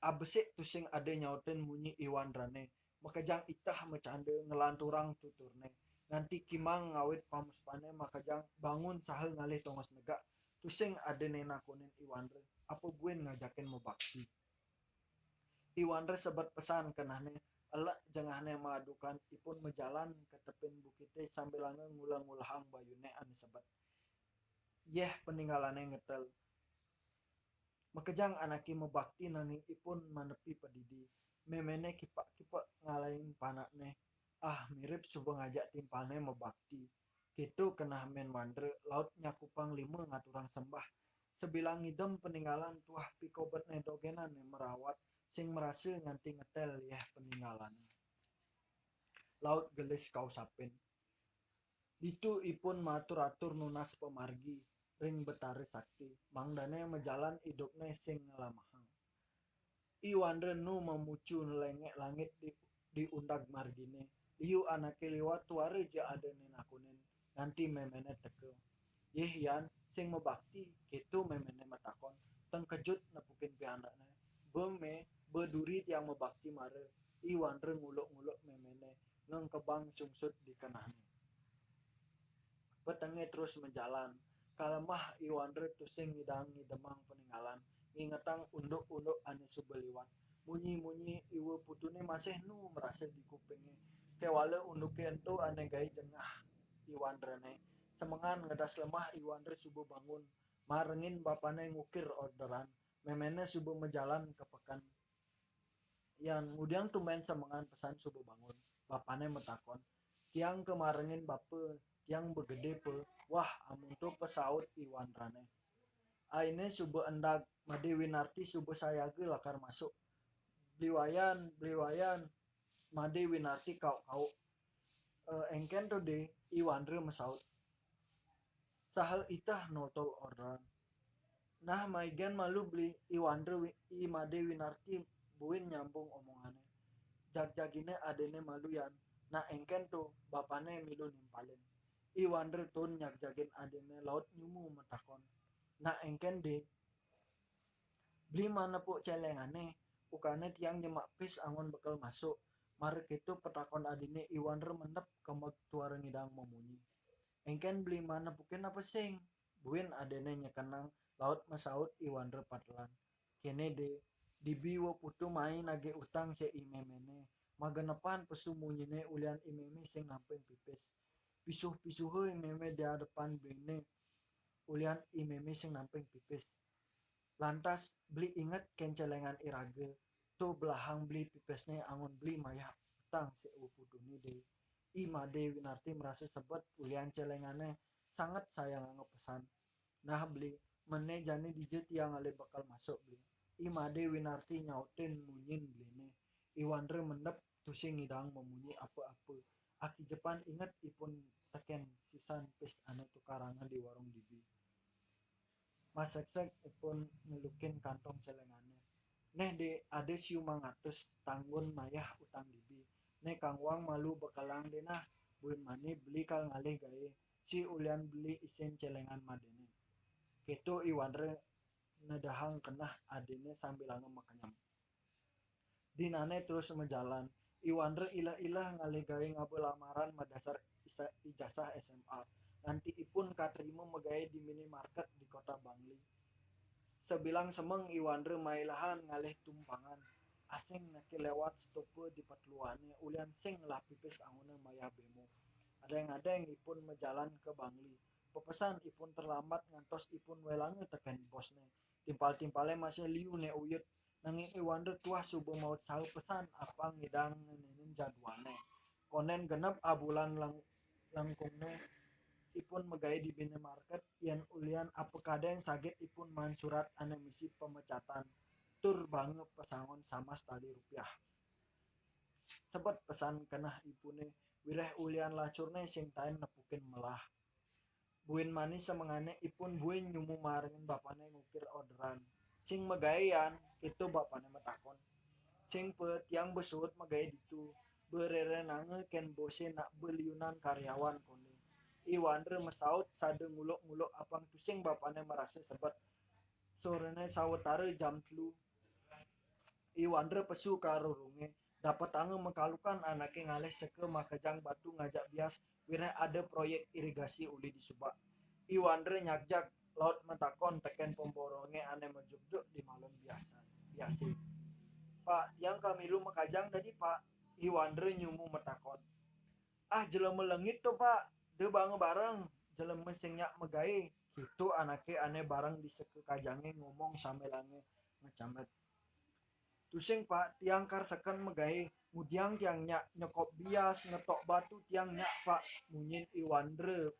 Abesik tusing ada nyautin munyi I Wandrane, makejang iteh macanda ngelanturang tuturne. Nganti kimang ngawit pamuspane makejang bangun saha ngalih tongos negak, tusing ada ne nakonin I Wandra, apa buin ngajakin mabakti. I Wandra sebet pesan kenehne, elek jengahne maadukan ipun majalan ka tepin bukite sambilanga nguleh-ngulehang bayune ane sebet. Yeh peninggalane ngetel. Makejang anake mabakti nanging ipun manepi padidi. Memene kipak-kipak ngalahin panakne. Ah, mirip suba ngajak timpalne mabakti. Kéto keneh mén Wandra, laut nyakupang lima ngaturang sembah. Sabilang ngidem paninggalan tuah pikobetné dogénan né merawat, sing marasa nganti ngetél yéh paninggalané. Laut gelis kausapin. Ditu ipun matur-atur nunas pamargi ring Betara Sakti, mangdané majalan idupné sing ngalamahang. I Wandra nu mamucu ngeléngék langit di, di undag marginé. Liu anaké liwat tuara ja adané nakunin, nganti méméné teka. Yéh Yan, sing mabakti, kéto méméné matakon. Tengkejut nepukin pianakné. Bé mé, bé duri tiang mabakti mara. I Wandra nguluk-nguluk méméné, ngengkebang sungsut di kenehné. Petengé terus majalan. Kalemah I Wandra tusing ngidang ngidemang paninggalan, ngingetang unduk-unduk ané suba liwat. Munyi-munyi iwa putuné masih nu marasa di kupingé. Kéwala unduké ento ané gaé jengah I Wandrané. Semengan ngedas lemah I Wandra suba bangun, marengin bapané ngukir orderan. Méméné suba majalan ka peken. Yan ngudiang tumbén semengan pesan suba bangun. Bapané matakon, "Tiang ka marengin bapa, tiang ba gedé pa." "Wah, amun to," pasaut I Wandrané. Ainé suba endag, Madé Winarti suba sayaga lakar masuk. "Bli Wayan, Bli Wayan," Madé Winarti kauk-kauk. "Eh, éngkén to, Dé?" I Wandra masaut. "Saha itah notol orderan?" "Nah, maigén malu, Bli," I Wandra wi-, I Madé Winarti buin nyambung omongané. "Jagjagina adéné malu, Yan. Nah, éngkén to, bapané milu nimpalin." I Wandra tuun nyagjagin adéné laut nyumu matakon, "Nah, éngkén, Dé?" "Bli ma nepuk céléngané, ukané tiang nyemak pis angon bekel masuk." Mara kéto patakon adéné, I Wandra mendep kemeg tuara ngidang mamunyi. "Éngkén Bli ma nepukin apa sing?" Buin adéné nyekenang laut masaut I Wandra patelan. "Kéné, Dé, dibi wa putu mai nagih utang sik I méméné. Magenepan pesu munyiné ulian I mémé sing namping pipis. Pisuh-pisuha I mémé di adepan Bliné ulian I mémé sing namping pipis. Lantas Bli inget kén céléngan iraga, to belahang Bli pipisné angon Bli mayah utang sik wa putuné, Dé." I Madé Winarti marasa sebet ulian céléngané sanget sayanganga pesan. "Nah, Bli, méné jani dija tiang ngalih bekel masuk, Bli." I Madé Winarti nyautin munyin Bliné. I Wandra mendep tusing ngidang mamunyi apa-apa. Akijepan inget ipun tekén sisan pis ané tukaranga di warung dibi. Maseksek ipun ngelukin kantong céléngané. "Néh, Dé, ada siu mangatus, tanggun mayah utang dibi. Néh, Kang Wang malu bekelang, Dé, nah. Buin mani Bli kal ngalih gaé. Sik ulian Bli isin céléngan Madéné." Kéto I Wandra nedehang keneh adéné sambilanga makenyem. Dinané terus majalan. I Wandra ileh-ileh ngalih gaé ngaba lamaran madasar isa-, ijasah S M A. Nganti ipun katerima magaé di minimarket di kota Bangli. Sabilang semeng I Wandra mailehan ngalih tumpangan. Asing naké lewat stupa di patluahané ulian sing ngelah pipis angoné mayah bémo. Adéng-adéng ipun majalan ka Bangli. Pepesan ipun terlambat ngantos ipun welanga tekén bosné. Timpal-timpalé masih liu né uyut, nanging I Wandra tuah suba maut saha pesan apang ngidang ngenénin jadwalné. Kondén genep abulan lang-, langkungné ipun magaé di minimarket, yén ulian apa kadén sagét ipun maan surat ané misi pamecatan, tur banga pesangon samas tali rupiah. Sebet pesan keneh ipuné, wiréh ulian lacurné sing taén nepukin melah. Buin mani semengané ipun buin nyumu marengin bapané ngukir orderan. "Sing magaé, Yan?" kéto bapané matakon. "Sing pa, tiang ba suud magaé ditu. Ba rérénanga kén bosé nak ba liunan karyawan," koné. I Wandra masaut sada nguluk-nguluk apang tusing bapané marasa sebet. Soréné sawatara jam telu. I Wandra pesu ka rurungé, dapetanga makalukan anaké ngalih seka makejang batu ngajak bias wiréh ada proyék irigasi uli disubak. I Wandra nyagjag laut matakon tekén pemborongé ané majukjuk di malem biasa, biasé. "Pak, tiang ka milu makajang dadi, Pak?" I Wandra nyumu matakon. "Ah, jelema lengit to, Pak. Da banga bareng, jelema sing nyak magaé," kéto anaké ané bareng di seka kajangé ngomong sambilanga macambet. "Tusing, Pak, tiang kar seken magaé, ngudiang tiang nyak, nyekop bias, ngetok batu tiang nyak, Pak," munyin I Wandra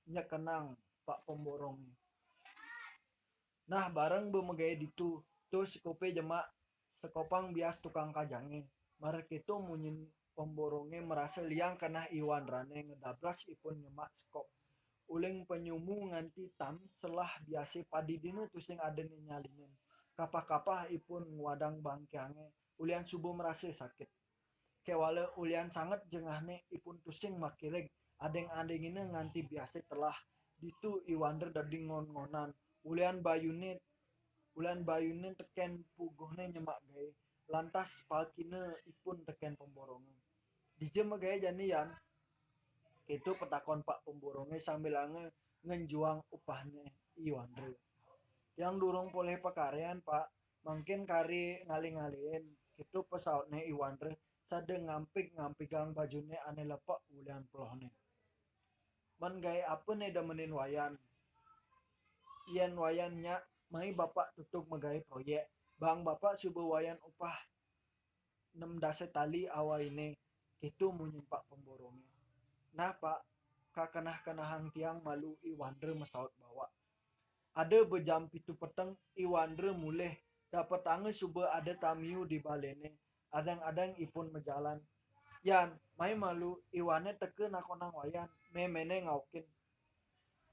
nyekenang Pak Pemborongé. Nah, bareng bé magaé ditu, tuh sekopé jemak sekopang bias tukang kajangé. Mara kéto munyin Pemborongé merasa liang keneh I Wandrané ngedabras ipun nyemak sekop. Uling penyumu nganti tam selah biasé padidina tusing ada né nyalinin. Kapah-kapah ipun ngwadang bangkiangé, ulian suba merasa sakit. Kéwala ulian sanget jengahné ipun tusing makirig, adéng-adéngina nganti biasé telah. Ditu I Wandra dadi ngon-ngonan. Ulian bayuné, ulian bayuné tekén puguhné nyemak gaé. Lantas palkina ipun tekén pemborongé. Dija magaé jani, Yan? Kéto petakon Pak Pemborongé sambilanga ngenjuang upahné I Wandra. Tiang durung polih pakaryan, Pak. Mangkin kari ngalih-ngalihin, kéto pesautné I Wandra sada ngampig-ngampigang bajuné ané lepek ulian pelohné. Men gaé apa né demenin Wayan? Yén Wayan nyak, mai Bapak tutug magaé proyék. Bang Bapak suba Wayan upah nem dasa tali awainé, kéto munyin Pak Pemborongé. Nah, Pak, kakenah-kenahang tiang malu, I Wandra masaut bawak. Ada bé jam pitu peteng, I Wandra mulih, dapetanga suba ada tamiu di baléné. Adéng-adéng ipun majalan. Yan, mai malu, Iwané teka nakonang Wayan, méméné ngaukin.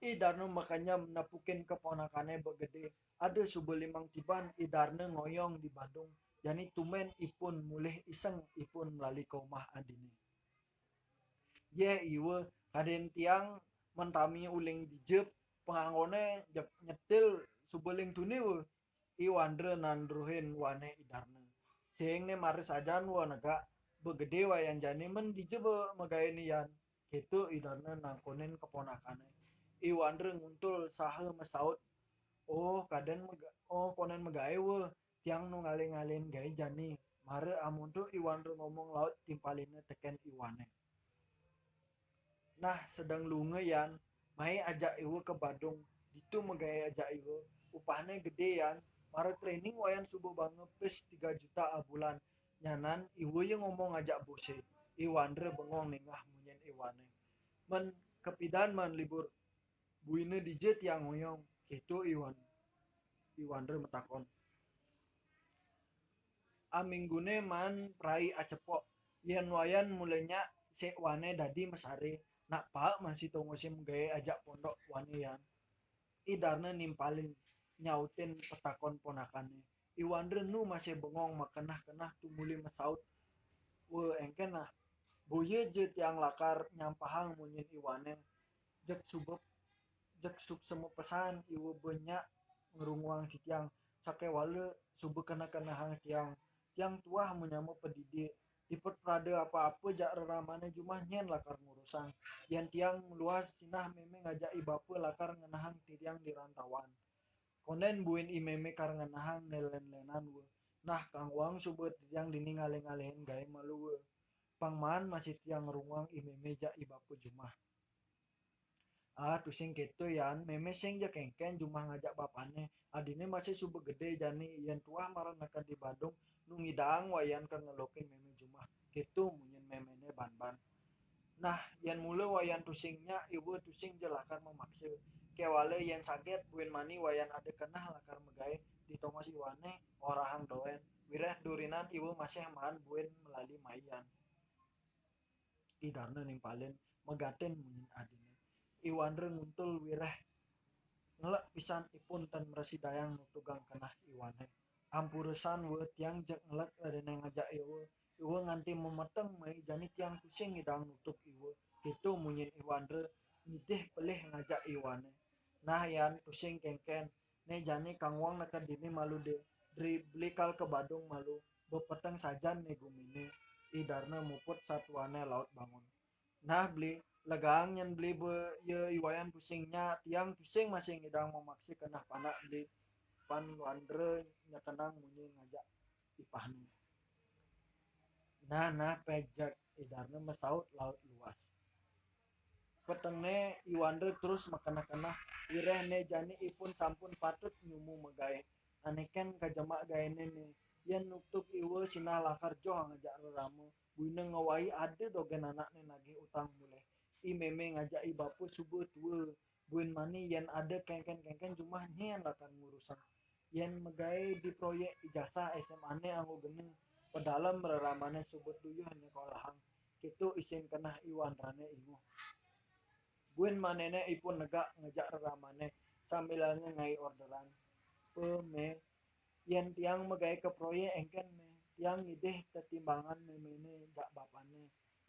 I Darna makenyem nepukin keponakané bé gedé. Ada suba limang tiban I Darna ngoyong di Badung. Jani tumén ipun mulih iseng ipun melali ka umah adiné. Yéh, Iwa, kadén tiang men tami uling dija, panganggoné jeg nyetil suba ling tuni, Wa. I Wandra nandruhin wané I Darna. Sing né mara sajan, Wa, negak bé gedé Wayan jani, men dija bé magaéné Yan. Kéto I Darna nangkonin keponakané. I Wandra nguntul saha masaut, "Oh, kadén mega-, oh, kondén magaé, Wa. Tiang nu ngalih-ngalihin gaé jani." Mara amonto I Wandra ngomong laut timpalina tekén Iwané. Nah, sedeng lunga Yan, mai ajak Iwa ka Badung, ditu magaé ajak Iwa, upahné gedé Yan, mara training Wayan suba banga pis tiga juta abulan, nyanan Iwa ya ngomong ajak bosé, I Wandra bengong ningeh munyin Iwané. Men, kapidan men libur, buina dija tiang ngoyong, kéto Iwan, I Wandra matakon. Amingguné maan perai acepok. Yén Wayan mula nyak, sik wané dadi masaré, nak paek masih tongosé magaé ajak pondok wané Yan. I Darna nimpalin nyautin petakon ponakané. I Wandra nu masih bengong makenah-kenah tumuli masaut, "Wa, éngkén nah. Boya ja tiang lakar nyampahang munyin Iwané. Jeg suba, jeg suksma pesan Iwa bé nyak ngrunguang titiang, sakéwala suba keneh-kenehang tiang. Tiang tuah manyama padidik. Dipet prada apa-apa jak reramané jumah nyén lakar ngurusang. Yén tiang luas sinah mémé ngajak I Bapa lakar ngenehang titiang di rantauan. Kondén buin I mémé kar ngenehang né lén-lénan, Wa. Nah, kanggoang suba titiang dini ngalih-ngalihin gaé malu, Wa. Pang maan masih tiang ngrunguang I mémé jak I Bapa jumah." "Ah, tusing kéto Yan, mémé sing ja kéngkén jumah ngajak bapané. Adiné masih suba gedé jani, yén tuah mara neked di Badung, nu ngidaang Wayan kar nelokin mémé jumah." Kéto munyin méméné banban. Nah, yén mula Wayan tusing nyak, Iwa tusing ja lakar mamaksa. Kéwala yén saget buin mani Wayan ada keneh lakar magaé, ditongos Iwané, orahang dogén. Wiréh durinan Iwa masih maan buin melali mai Yan. I Darna nimpalin, megatin munyin adiné. I Wandra nguntul wiréh ngelek pisan ipun tan mrasidayang nutugang keneh Iwané. "Ampura san, Wa, tiang jeg ngelek ladané ngajak Iwa. Iwa nganti memeteng mai jani tiang tusing ngidang nutug Iwa." Kéto munyin I Wandra ngidih pelih ngajak Iwané. "Nah, Yan, tusing kéngkén. Né jani kanggoang neked dini malu dé. Dri beli kal ka Badung malu. Bepeteng sajan né guminé." I Darna muput satuané laut bangun. "Nah, Beli, legaang nyén Beli bé ya I Wayan tusing nyak, tiang tusing masih ngidang mamaksa keneh panak Beli." Pan Wandra nyekenang munyi ngajak ipahné. "Nah, nah, pejek," I Darna masaut laut luas. Petengné I Wandra terus makeneh-keneh, wiréh né jani ipun sampun patut nyumu magaé. Anékén ka jemak gaéné né, yén nutug Iwa sinah lakar joh ngajak rerama, buina ngawahi ada dogén anakné nagih utang mulih. I mémé ngajak I Bapa suba tua, Buin mani yén ada kéngkén-kéngkén jumah nyén lakar ngurusang. Yén magaé di proyék ijasah S M A-né anggo gena, pedalem reramané suba duyuh nyekolahang. Kéto isin keneh I Wandrané inguh. Buin maniné ipun negak ngejak reramané sambilanga ngai orderan. Pé, Mé, yén tiang magaé ka proyék éngkén, Mé, tiang ngidih tetimbangan méméné jak bapané.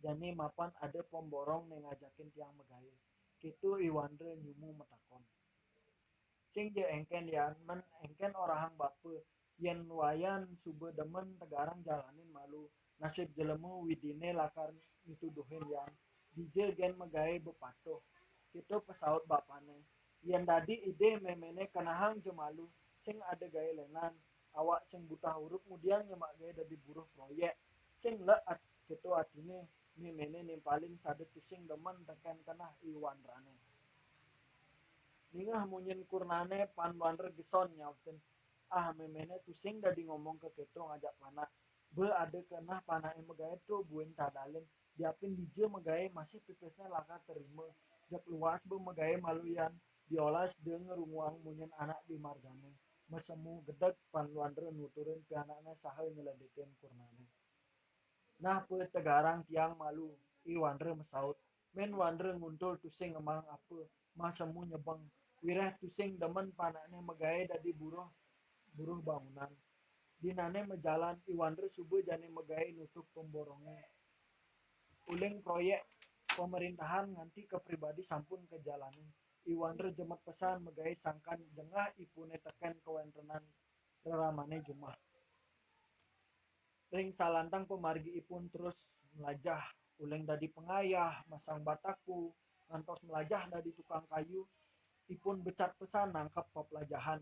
Jani mapan ada pemborong né ngajakin tiang magaé. Kéto I Wandra nyumu matakon. Sing ja éngkén, Yan, mén éngkén orahang bapa, yén Wayan suba demen tegarang jalanin malu. Nasib jelema widiné lakar mituduhin Yan. Dija gén magaé bepatuh. Kéto pesaut bapané. Yén dadi idih méméné kenehang ja malu, sing ada gaé lénan, awak sing butah urup ngudiang nyemak gaé dadi buruh proyék. Sing lek at-, kéto atiné, méméné nimpalin sada tusing demen tekén keneh I Wandrané. Ningeh munyin kurnané, Pan Wandra geson nyautin. Ah, méméné tusing dadi ngomong ka kéto ngajak panak. Ba ada keneh panaké magaé to buin cadalin. Diapin dija magaé masih pipisné lakar terima. Jak luas ba magaé malu Yan, diolas da ngrunguang munyin anak di margané. Masemu gedeg Pan Wandra nuturin pianakné saha nyeledetin kurnané. Nah, pa tegarang tiang malu, I Wandra masaut. Mén Wandra nguntul tusing ngemaang apa, masemu nyebeng. Wiréh tusing demen panakné magaé dadi buruh, buruh bangunan. Dinané majalan, I Wandra suba jani magaé nutup pemborongé. Uling proyék pemerintahan nganti ka pribadi sampun kajalanin. I Wandra jemet pesan magaé sangkan jengah ipuné tekén kawéntenan reramané jumah. Ring salantang pamargi ipun terus mlajah, uling dadi pangayah, masang bataku, ngantos mlajah dadi tukang kayu, ipun becat pesan nangkep peplajahan,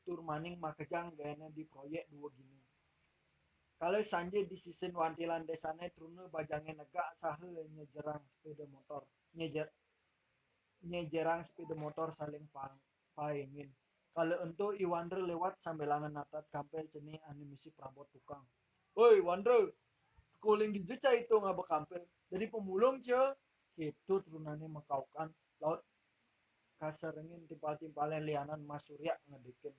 tur maning makejang gaéné di proyék duwegina. Kala sanja di sisin wantilan désané truna bajangé negak saha nyejerang sepéda motor, nyejer-, nyejerang sepéda motor saling pa-, paéngin. Kala ento I Wandra léwat sambilanga natat kampil cening ané misi prabot tukang. "Oi, Wandra, teka uling dija cai to ngaba kampil? Dadi pemulung, ca?" Kéto trunané makaukan, laut kasarengin timpal-timpalé lianan masuryak ngedikin.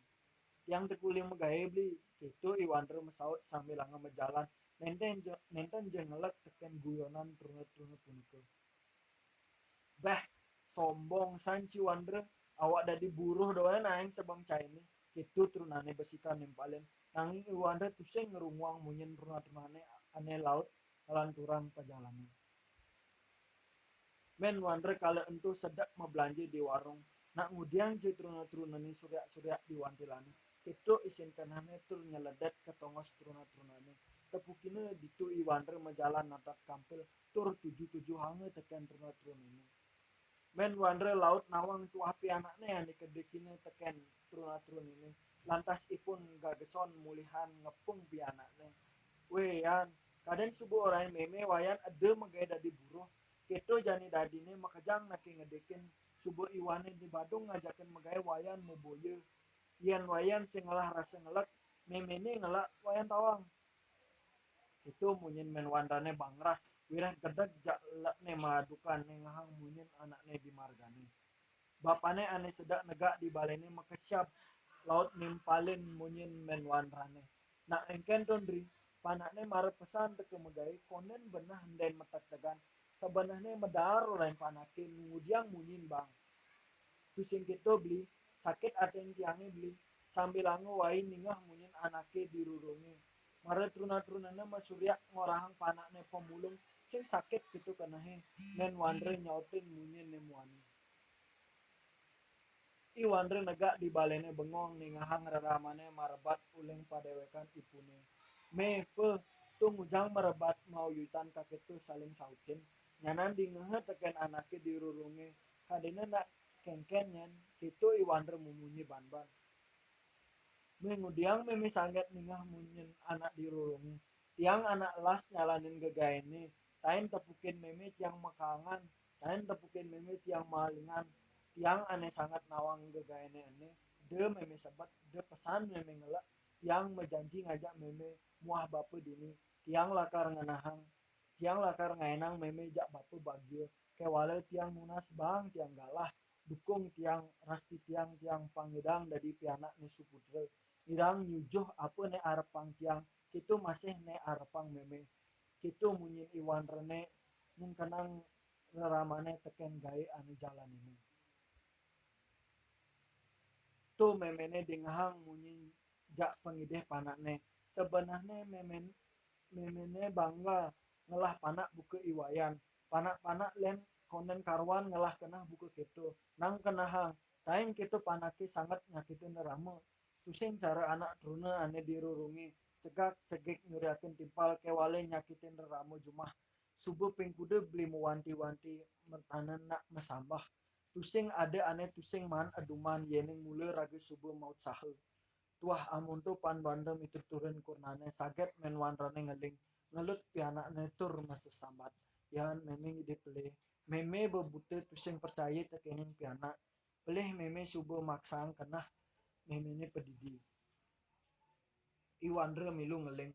"Tiang teka uling magaé, Bli," kéto I Wandra masaut sambilanga majalan. Nénten ja, nénten ja ngelek tekén guyonan truna-truna punika. "Béh, sombong san ci Wandra, awak dadi buruh dogén aéng sebeng cainé," kéto trunané besikan nimpalin. Nanging I Wandra tusing ngrunguang munyin truna-trunané ané laut nglanturang pajalanan. Mén Wandra kala ento sedek mablanja di warung, nak ngudiang ja truna-trunané suryak-suryak di wantilané. Kéto isin kenehné tur nyeledet ka tongos truna-trunané. Tepukina ditu I Wandra majalan natat kampil tur tuju-tujuhanga tekén truna-trunané. Mén Wandra laut nawang tuah pianakné ané kedikina tekén truna-truniné. Lantas ipun gageson mulihan ngepung pianakné. "Wé, Yan, kadén suba orahin mémé Wayan eda magaé dadi buruh. Kéto jani dadiné makejang naké ngedikin, suba I Wané di Badung ngajakin magaé Wayan maboya. Yén Wayan sing ngelah rasa ngelek, méméné ngelak Wayan tawang." Kéto munyin Mén Wandrané bangras, wiréh gedeg jak lekné maadukan ningehang munyin anakné di margané. Bapané ané sedek negak di baléné makesyab laut nimpalin munyin Mén Wandrané. "Nak éngkén to, Ndri, panakné mara pesan teka magaé, kondén beneh endén mategtegan. Sabenehné madaar orahin panaké nu ngudiang munyin, Bang. Tusing kéto, Bli, sakit atin tiangé, Bli, sambilanga wai ningeh munyin anaké di rurungé. Mara truna-trunané masuryak ngorahang panakné pemulung, sing sakit kéto kenehé," Mén Wandra nyautin munyin né muani. I Wandra negak di baléné bengong ningehang reramané marebat uling padéwékan ipuné. "Mé, Pé, to ngujang marebat mauyutan kakéto saling sautin. Nyanan dingeha tekén anaké di rurungé, kadéna nak kéngkén nyén," kéto I Wandra mamunyi banban. "Mé, ngudiang mémé sangget ningeh munyin anak di rurungé. Tiang anak las nyalanin gegaéné, tain tepukin mémé tiang makaangan, tain tepukin mémé tiang maalingan. Tiang ané sanget nawang gegaéné éné, da mémé sebet, da pesan mémé ngelek, tiang majanji ngajak mémé muah bapa dini. Tiang lakar ngenehang, tiang lakar ngaénang mémé jak bapa bagia, kéwala tiang nunas baang tiang galah." dukung tiang, rasti tiang, tiang pangidang dadi pianak né suputra. Ngidang nyujuh apa né arepang tiang, kéto masih né arepang mémé. Kéto munyin I Wandra né mungkenang reramané tekén gaé ané jalaniné. To méméné dingehang munyi jak pangidih panakné. Sebenehné mémén-, méméné bangga ngelah panak buka I Wayan. Panak-panak lén kondén karuan ngelah keneh buka kéto. Nang kenehang, taing kéto panaké sanget nyakitin rerama. Tusing cara anak truna ané dirurungi, cegak-cegik nyuriakin timpal kéwala nyakitin rerama jumah. Suba ping kuda beli mawanti-wanti matanen nak masambah. Tusing ada ané tusing maan aduman yéning mula raga suba mautsaha. Tuah amonto pan Wandra mituturin kurnané saget Mén Wandrané ngeling, ngelut pianakné tur masesambat. Yan mémé ngidih pelih, mémé bebuta tusing percaya tekéning pianak. Pelih mémé suba maksang keneh méméné padidi. I Wandra milu ngeling.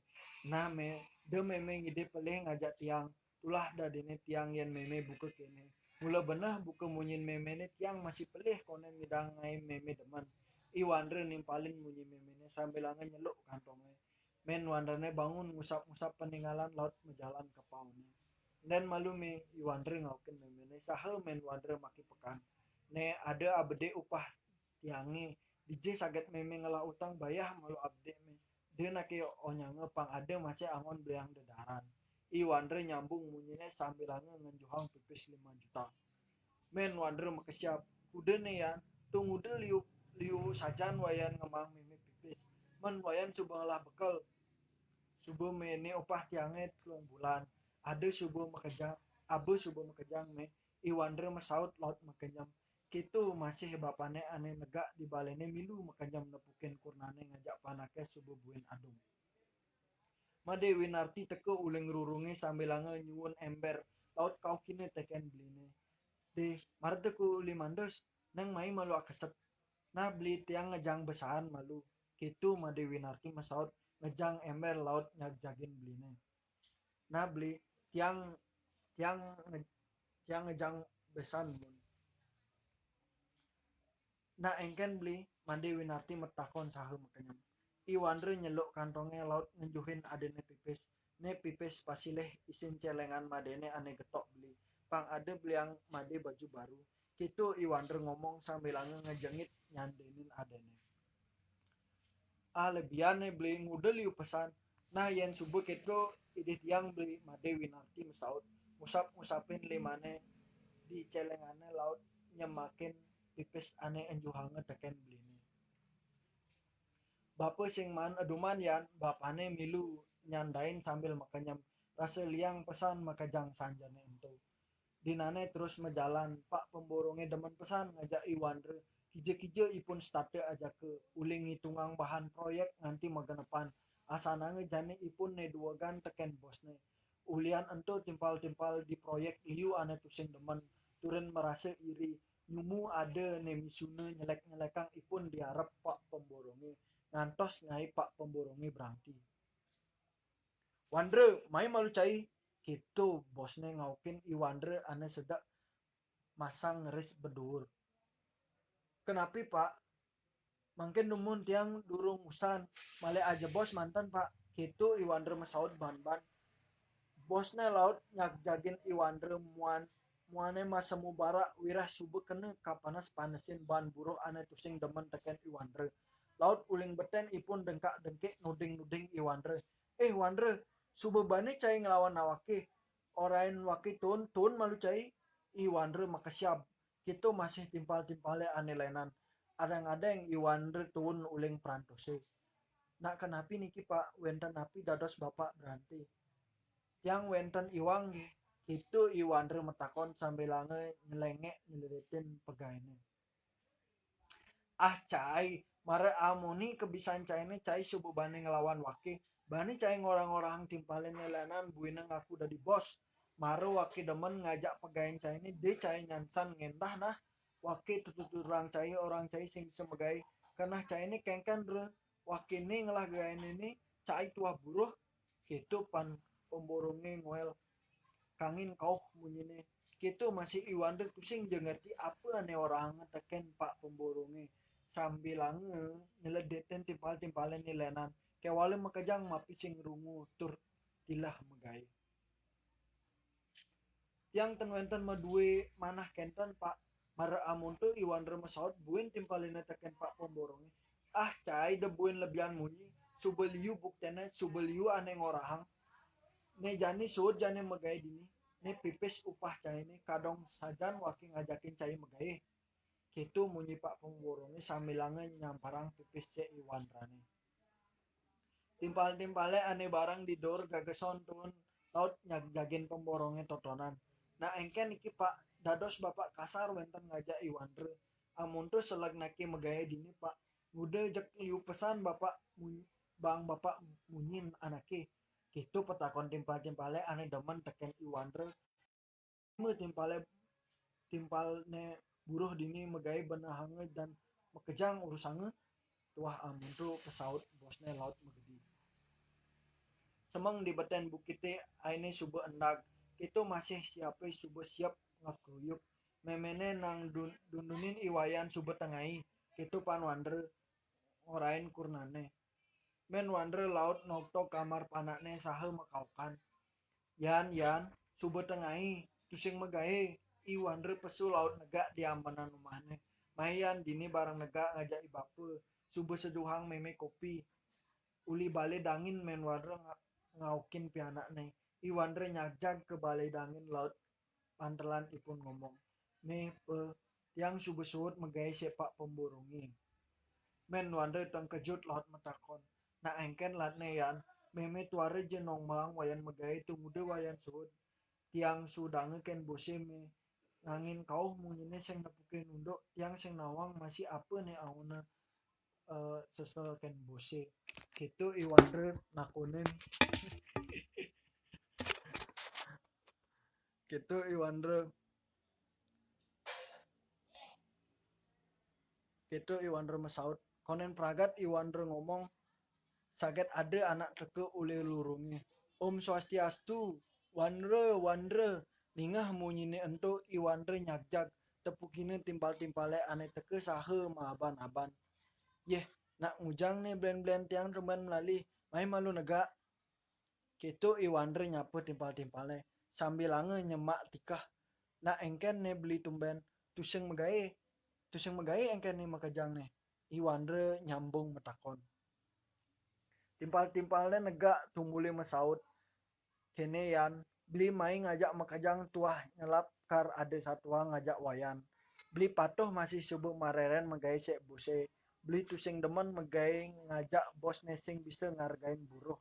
Nah, mé, da mémé ngidih pelih ngajak tiang. Tulah dadiné tiang yén mémé buka kéné. Mula beneh buka munyin méméné tiang masih pelih koné ngidang ngaé mémé demen. I Wandra nimpalin munyi méméné sambilanga nyeluk kantongé. Mén Wandrané bangun ngusap-ngusap peninggalan laut majalan ka paoné. Ndén malu mé, I Wandra ngaukin méméné saha Mén Wandra maki pekan. Né ada abedé upah tiangé, dija saget mémé ngelah utang bayah malu abedé mé. Da naké onyanga pang ada masih angon beliang dedaran. I Wandra nyambung munyiné sambilanga ngenjuhang pipis lima juta. Mén Wandra makesiab, kuda né yan, to nguda liu, liu sajan wayan ngemaang mémé pipis. Mén wayan suba ngelah bekel. Suba mé né upah tiangé telung bulan. Ada suba makejang, aba suba makejang mé, I Wandra masaut laut makenyem. Kéto masih bapané ané negak di baléné milu makenyem nepukin kurnané ngajak panaké suba buin adung. Madé Winarti teka uli ngrurungé sambilanga nyuun émbér laut kaukiné tekén beliné. Dé, mara teka uli mandus, nang mai malu akesep. Nah, beli tiang ngejang besaan malu. Kéto Madé Winarti masaut ngejang émbér laut nyagjagin beliné. Nah, beli tiang, tiang nge-, tiang ngejang besaan mun. Nah, éngkén beli, Madé Winarti matakon saha makenyem. I Wandra nyeluk kantongé laut ngenjuhin adéné pipis. Né pipis pasilih isin céléngan Madéné ané getok beli. Pang ada beliang Madé baju baru. Kéto I Wandra ngomong sambilanga ngejengit nyandénin adéné. Ah, lebihané beli nguda liu pesan. Nah, yén suba kéto idih tiang beli, Madé Winarti masaut, ngusap-ngusapin limané di céléngané laut nyemakin pipis ané enjuhanga tekén beliné. Bapa sing maan aduman yan, bapané milu nyandain sambil makenyem, rasa liang pesan makejang sanjané ento. Dinané terus majalan, Pak Pemborongé demen pesan ngajak I Wandra, kija-kija ipun setata ajaka, uli ngitungang bahan proyek nganti magenepan, asananga jani ipun né duegan tekén bosné. Ulian ento timpal-timpal di proyek liu ané tusing demen, turin marasa iri, nyumu ada né misuna nyelek-nyelekang ipun di arep Pak Pemborongé, ngantos ngaé Pak Pemborongé brangti. Wandra, mai malu cai, kéto bosné ngaukin I Wandra ané sedek masang ngeris beduur. Kenapi, Pak? Mangkin dumun tiang durung usan, malih ajebos manten, Pak. Kéto I Wandra masaut ban-ban. Bosné laut nyagjagin I Wandra muan, muané masemu barak wirah suba kena kapanes-panesin ban buruh ané tusing demen tekén I Wandra. Laut uling betén ipun dengkak-dengkik nuding-nuding I Wandra. "Eh, Wandra, suba bani cai nglawan awaké. Orahin waké tuun, tuun malu cai." I Wandra makesiab. Kéto masih timpal-timpalé ané lénan. Adéng-adéng I Wandra tuun uling prantosé. "Nak kenapi niki, Pak? Wénten napi dados Bapak brangti?" "Tiang wénten iwang nggih." Kéto I Wandra matakon sambilanga nyelengek nyeliditin pegainé. "Ah, cai, mara amoni kebisan cainé cai suba bani nglawan waké, bani cai ngorah-ngorahang timpalé né lénan buina ngaku dadi bos. Mara waké demen ngajak pegaén cainé, da cai nyansan ngendah nah. Waké tutur-tuturang cai orang cai sing bisa magaé, keneh cainé kéngkén ra wakéné ngelah gaéné né cai tuah buruh." Kéto pan pemborongé ngoél. kangin kauh munyiné. Kéto masih I Wandra tusing ja ngerti apa ané orahanga tekén Pak Pemborongé. Sambilanga nyeledetin timpal-timpalé né lénan. Kéwala makejang mapi sing rungu tur tilah magaé. Tiang ten wénten madué manah kénten, Pak. Mara amonto I Wandra masaut buin timpalina tekén Pak Pemborongé. Ah, cai da buin lebihan munyi, suba liu bukténé, suba liu ané ngorahang. Né jani suud jani magaé dini, né pipis upah cainé kadong sajan waké ngajakin cai magaé. Kéto munyi Pak Pemborongé sambilanga nyamparang pipis sik I Wandrané. Timpal-timpalé ané bareng di dur gageson tuun laut nyagjagin pemborongé totonan. Nah, éngkén niki, Pak, dados Bapak kasar wénten ngajak I Wandra. Amonto seleg naké magaé dini, Pak, nguda jeg liu pesan Bapak mun-, bang Bapak munyin anaké. Kéto patakon timpal-timpalé ané demen tekén I Wandra. Mé timpalé, timpalné buruh dini magaé benehanga dan makejang urusanga, tuah amonto pasaut bosné laut magedi. Semeng di betén bukité ainé suba endag, kéto masih siapé suba siap ngakruyuk. Méméné nang dun-, dundunin I Wayan suba tengai, kéto pan Wandra ngorahin kurnané. Mén Wandra laut nokto kamar panakné saha makaukan. "Yan, Yan, suba tengai, tusing magaé." I Wandra pesu laut negak di ambenan umahné. "Mai Yan, dini bareng negak ngajak I Bapa, suba seduhang mémé kopi. Uli balé dangin." Mén Wandra nga-, ngaukin pianakné. I Wandra nyagjag ka balé dangin laut pantelan ipun ngomong, "Mé, Pa, tiang suba suud magaé sik Pak Pemborongé." Mén Wandra tengkejut laut matakon, "Nak éngkén lautné, Yan?" "Mémé tuara ja nongbaang Wayan magaé, tu nguda Wayan suud. Tiang suudanga kén bosé, Mé. Nanging kauh munyiné sing nepukin unduk, tiang sing nawang masih apa né auna, eh, sesel kén bosé." Kéto I Wandra nakonin. Kéto I Wandra. Kéto I Wandra masaut. Konén pragat I Wandra ngomong, saget ada anak teka uli lurungé. "Om Swastiastu, Wandra, Wandra." Ningeh munyiné ento I Wandra nyagjag, tepukina timpal-timpalé ané teka saha maaban-aban. "Yéh, nak ngujang né blen-blen tiang tumbén malih, mai malu negak." Kéto I Wandra nyapa timpal-timpalé, sambilanga nyemak tikeh. "Nak éngkén né beli tumbén, tusing magaé, tusing magaé éngkén né makejang né?" I Wandra nyambung matakon. Timpal-timpalé negak tumuli masaut, "Kéné Yan, beli mai ngajak makejang tuah nyelap kar ada satuang ngajak Wayan. Beli patuh masih suba mareren magaé sik bosé. Beli tusing demen magaé ngajak bosné sing bisa ngargain buruh."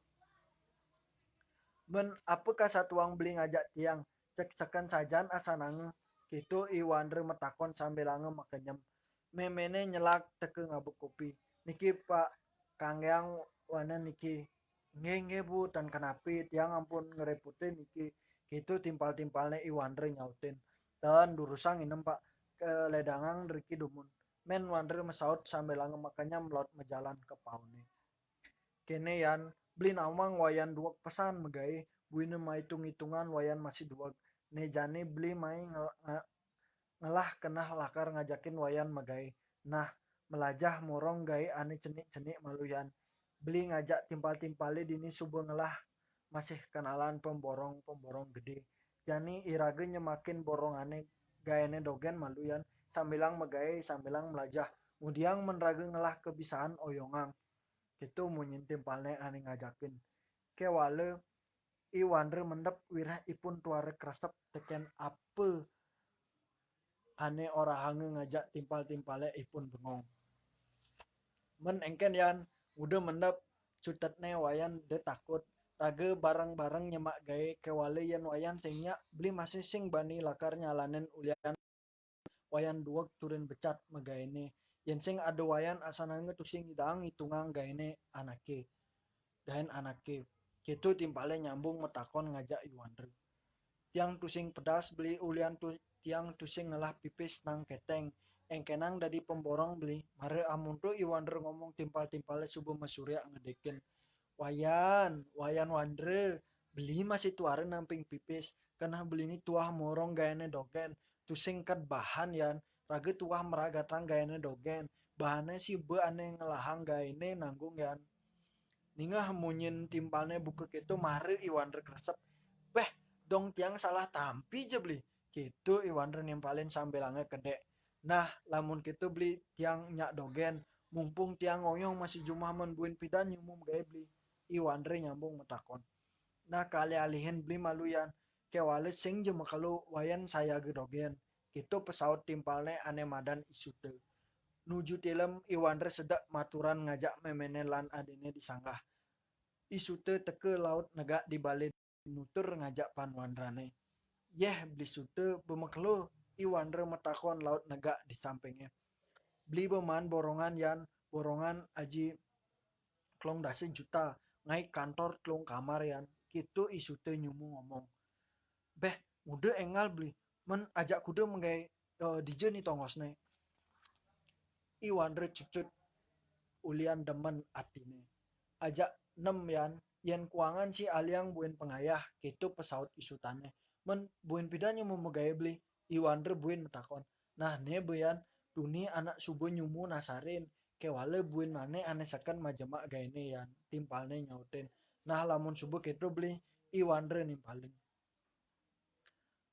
"Mén apa kasatuang beli ngajak tiang, cek seken sajan asananga?" Kéto I Wandra matakon sambilanga makenyem. Méméné nyelak teka ngaba kopi. "Niki, Pak, kanggeang wanen niki." "Nggih, nggih, Bu, tan kenapi, tiang ampun ngereputin niki." Kéto timpal-timpalné I Wandra nyautin. "Tan, durusang inem, Pak, keledangang driki dumun." Mén Wandra masaut sambilanga makenyem laut majalan ka pauné. "Kéné Yan, beli nawang Wayan dueg pesan magaé, buina maitung-itungan Wayan masih dueg. Né jani beli mai nge-, nge-, ngelah keneh lakar ngajakin Wayan magaé. Nah, melajah morong gaé ané cenik-cenik malu Yan. Beli ngajak timpal-timpalé dini suba ngelah masih kenalan pemborong-pemborong gedé. Jani iraga nyemakin borongané gaéné dogén malu Yan, sambilang magaé, sambilang melajah. Ngudiang mén raga ngelah kebisaan oyongang." Kéto munyin timpalné ané ngajakin. Kéwala I Wandra mendep wiréh ipun tuara kresep tekén apa ané orahanga ngajak timpal-timpalé ipun bengong. "Mén éngkén Yan, nguda mendep, cutetné Wayan da takut. Raga bareng-bareng nyemak gaé, kéwala yén Wayan sing nyak, beli masih sing bani lakar nyalanin ulian Wayan dueg turin becat magaéné. Yén sing ada Wayan asananga tusing ngidaang ngitungang gaéné anaké. Gaén anaké." Kéto timpalé nyambung matakon ngajak I Wandra. "Tiang tusing pedas beli ulian tu-, tiang tusing ngelah pipis nang kéténg. Éngkénang dadi pemborong beli." Mara amonto I Wandra ngomong timpal-timpalé suba masuryak ngedekin. "Wayan, Wayan Wandra, Beli masih tuara namping pipis, keneh beli ni tuah morong gayane dogen, tusing kad bahan yan, raga tuah meragatang gayane dogen, bahane si be ane ngelahang gayane nanggung yan. Ningeh munyin timpalne buka keto mara Iwandra kresep. Beh, dong tiang salah tampi ja beli. Keto Iwandra nimpalin sambilanga kedek. Nah, lamun keto beli tiang nyak dogen, mumpung tiang ngoyong masih jumah men buin pidan nyumu megai beli. Iwandra nyambung matakon. Nah, kalih-alihin beli malu yan, kewala sing ja makelo wayan sayaga dogen. Keto pesaut timpalne ane madan Isuta. Nuju tilem Iwandra sedek maturan ngajak memene lan adine di sanggah. Isuta teka laut negak di bale nutur ngajak pan Wandrane. Yeh beli Suta bemakelo Iwandra matakon laut negak di sampinge. Beli beman borongan yan, borongan aji klong dasa juta, ngai kantor klong kamar yan, keto Isuta nyumu ngomong. Beh, muda engal beli, men ajak kuda menggai eh, dija ni tongosne. Iwandra cucut ulian demen atine. Ajak nem yan, yen kuangan si aliang buin pengayah, keto pesaut Isutane. Men buin pidan nyumu megai beli, Iwandra buin matakon. Nah, ne be yan, tuni anak suba nyumu nasarin, kewala buin mane ane seken majemak gaene yan, timpalne nyautin. Nah, lamun suba keto beli, Iwandra nimpalin.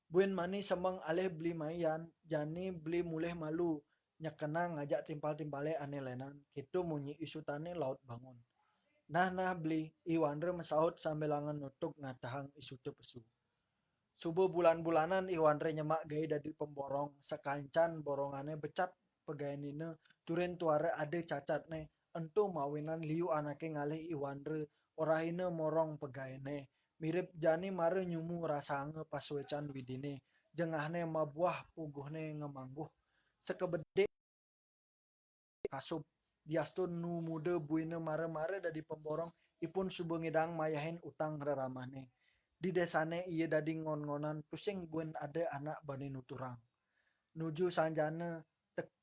Buin mani semeng alih beli mai yan, jani beli mulih malu, nyekenang ngajak timpal-timpale ane lenan, keto munyi Isutane laut bangun. Nah, nah beli, Iwandra masaut sambilanga nutug ngatehang Isuta pesu. Suba bulan-bulanan Iwandra nyemak gae dadi pemborong, sakancan borongane becat pegaenina, turin tuara ada cacatne, ento mawinan liu anake ngalih Iwandra, orahina morong pegaene. Mirip jani mara nyumu rasanga pasuecan Widine, jengahne mabuah puguhne ngamangguh. Sakebedik kasub, diastun nu muda buina mara-mara dadi pemborong, ipun suba ngidang mayahin utang reramane. Di desane iya dadi ngon-ngonan, tusing buin ada anak bani nuturang. Nuju sanjana tek-,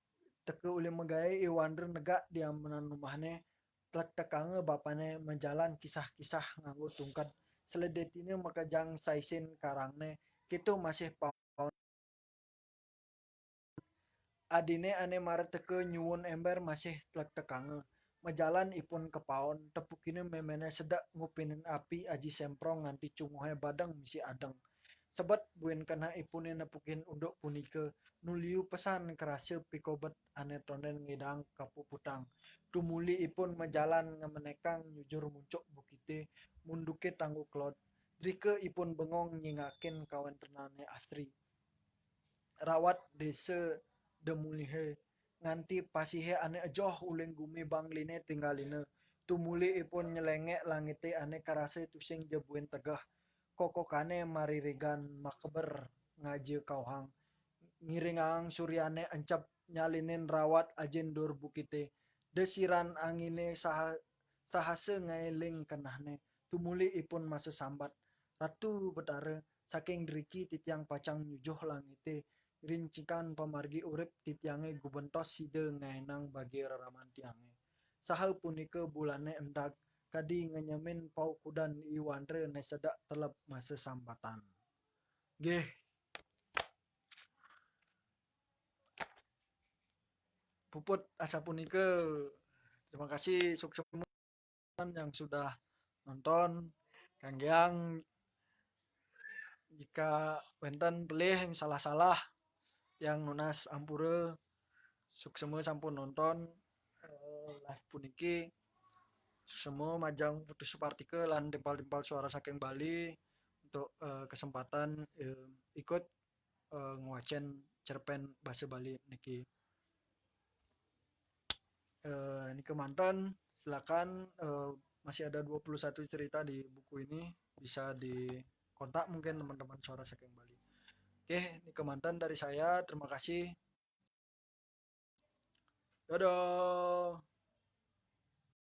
teka ulih megai Iwandra negak di amenan rumahne, tlektekanga bapane majalan kisah-kisah nganggo tungked. Seledetina makejang saisin karangne, keto masih paon. Adine ane mara teka nyuwun ember masih tlektekanga. Majalan ipun ka paon, tepukina memene sedek ngupinin api aji semprong nganti cunguhe badeng misi adeng. Sebet buin keneh ipune nepukin unduk punika, nu liu pesan karasa pikobet ane tonden ngidang kapuputang. Tumuli ipun majalan ngamenekang nyujur muncuk bukite, munduke tanggu kelod. Drika ipun bengong nyingakin kawentenane asri. Rawat desa demulihe nganti pasihe ane ejoh uling gumi bangline tinggalina. Tumuli ipun nyelengek langite ane karasa tusing ja buin tegeh. Kokokane maririgan makeber ngaja kauhang. Ngiringang suryane encep nyalinin rawat ajin dur bukite. Desiran angine saha-, sahasa ngailing kenehne. Tumuli ipun masesambat, "Ratu Betara, saking driki titiang pacang nyujuh langite, ngrincikan pamargi urip titiange gubentos sida ngaenang bagi reraman tiange. Saha punika bulane endag, kadi ngenyemin paukudan Iwandra ne sedek teleb masesambatan." Nggih. Puput asapunika. Terima kasih, suksema yang sudah nonton. Kanggiang jika wenten pelih yang salah-salah, yang nunas ampura, suksema sampun nonton, eh, live puniki. Suksema majeng Putu Supartika lan timpal-timpal suara saking Bali untuk, eh, kesempatan, eh, ikut, eh, ngwacen cerpen basa Bali niki. Eh, niki manten, silakan, eh, masih ada dua puluh satu cerita di buku ini, bisa dikontak mungkin teman-teman suara saking Bali. Oke, niki manten dari saya, terima kasih. Dadah.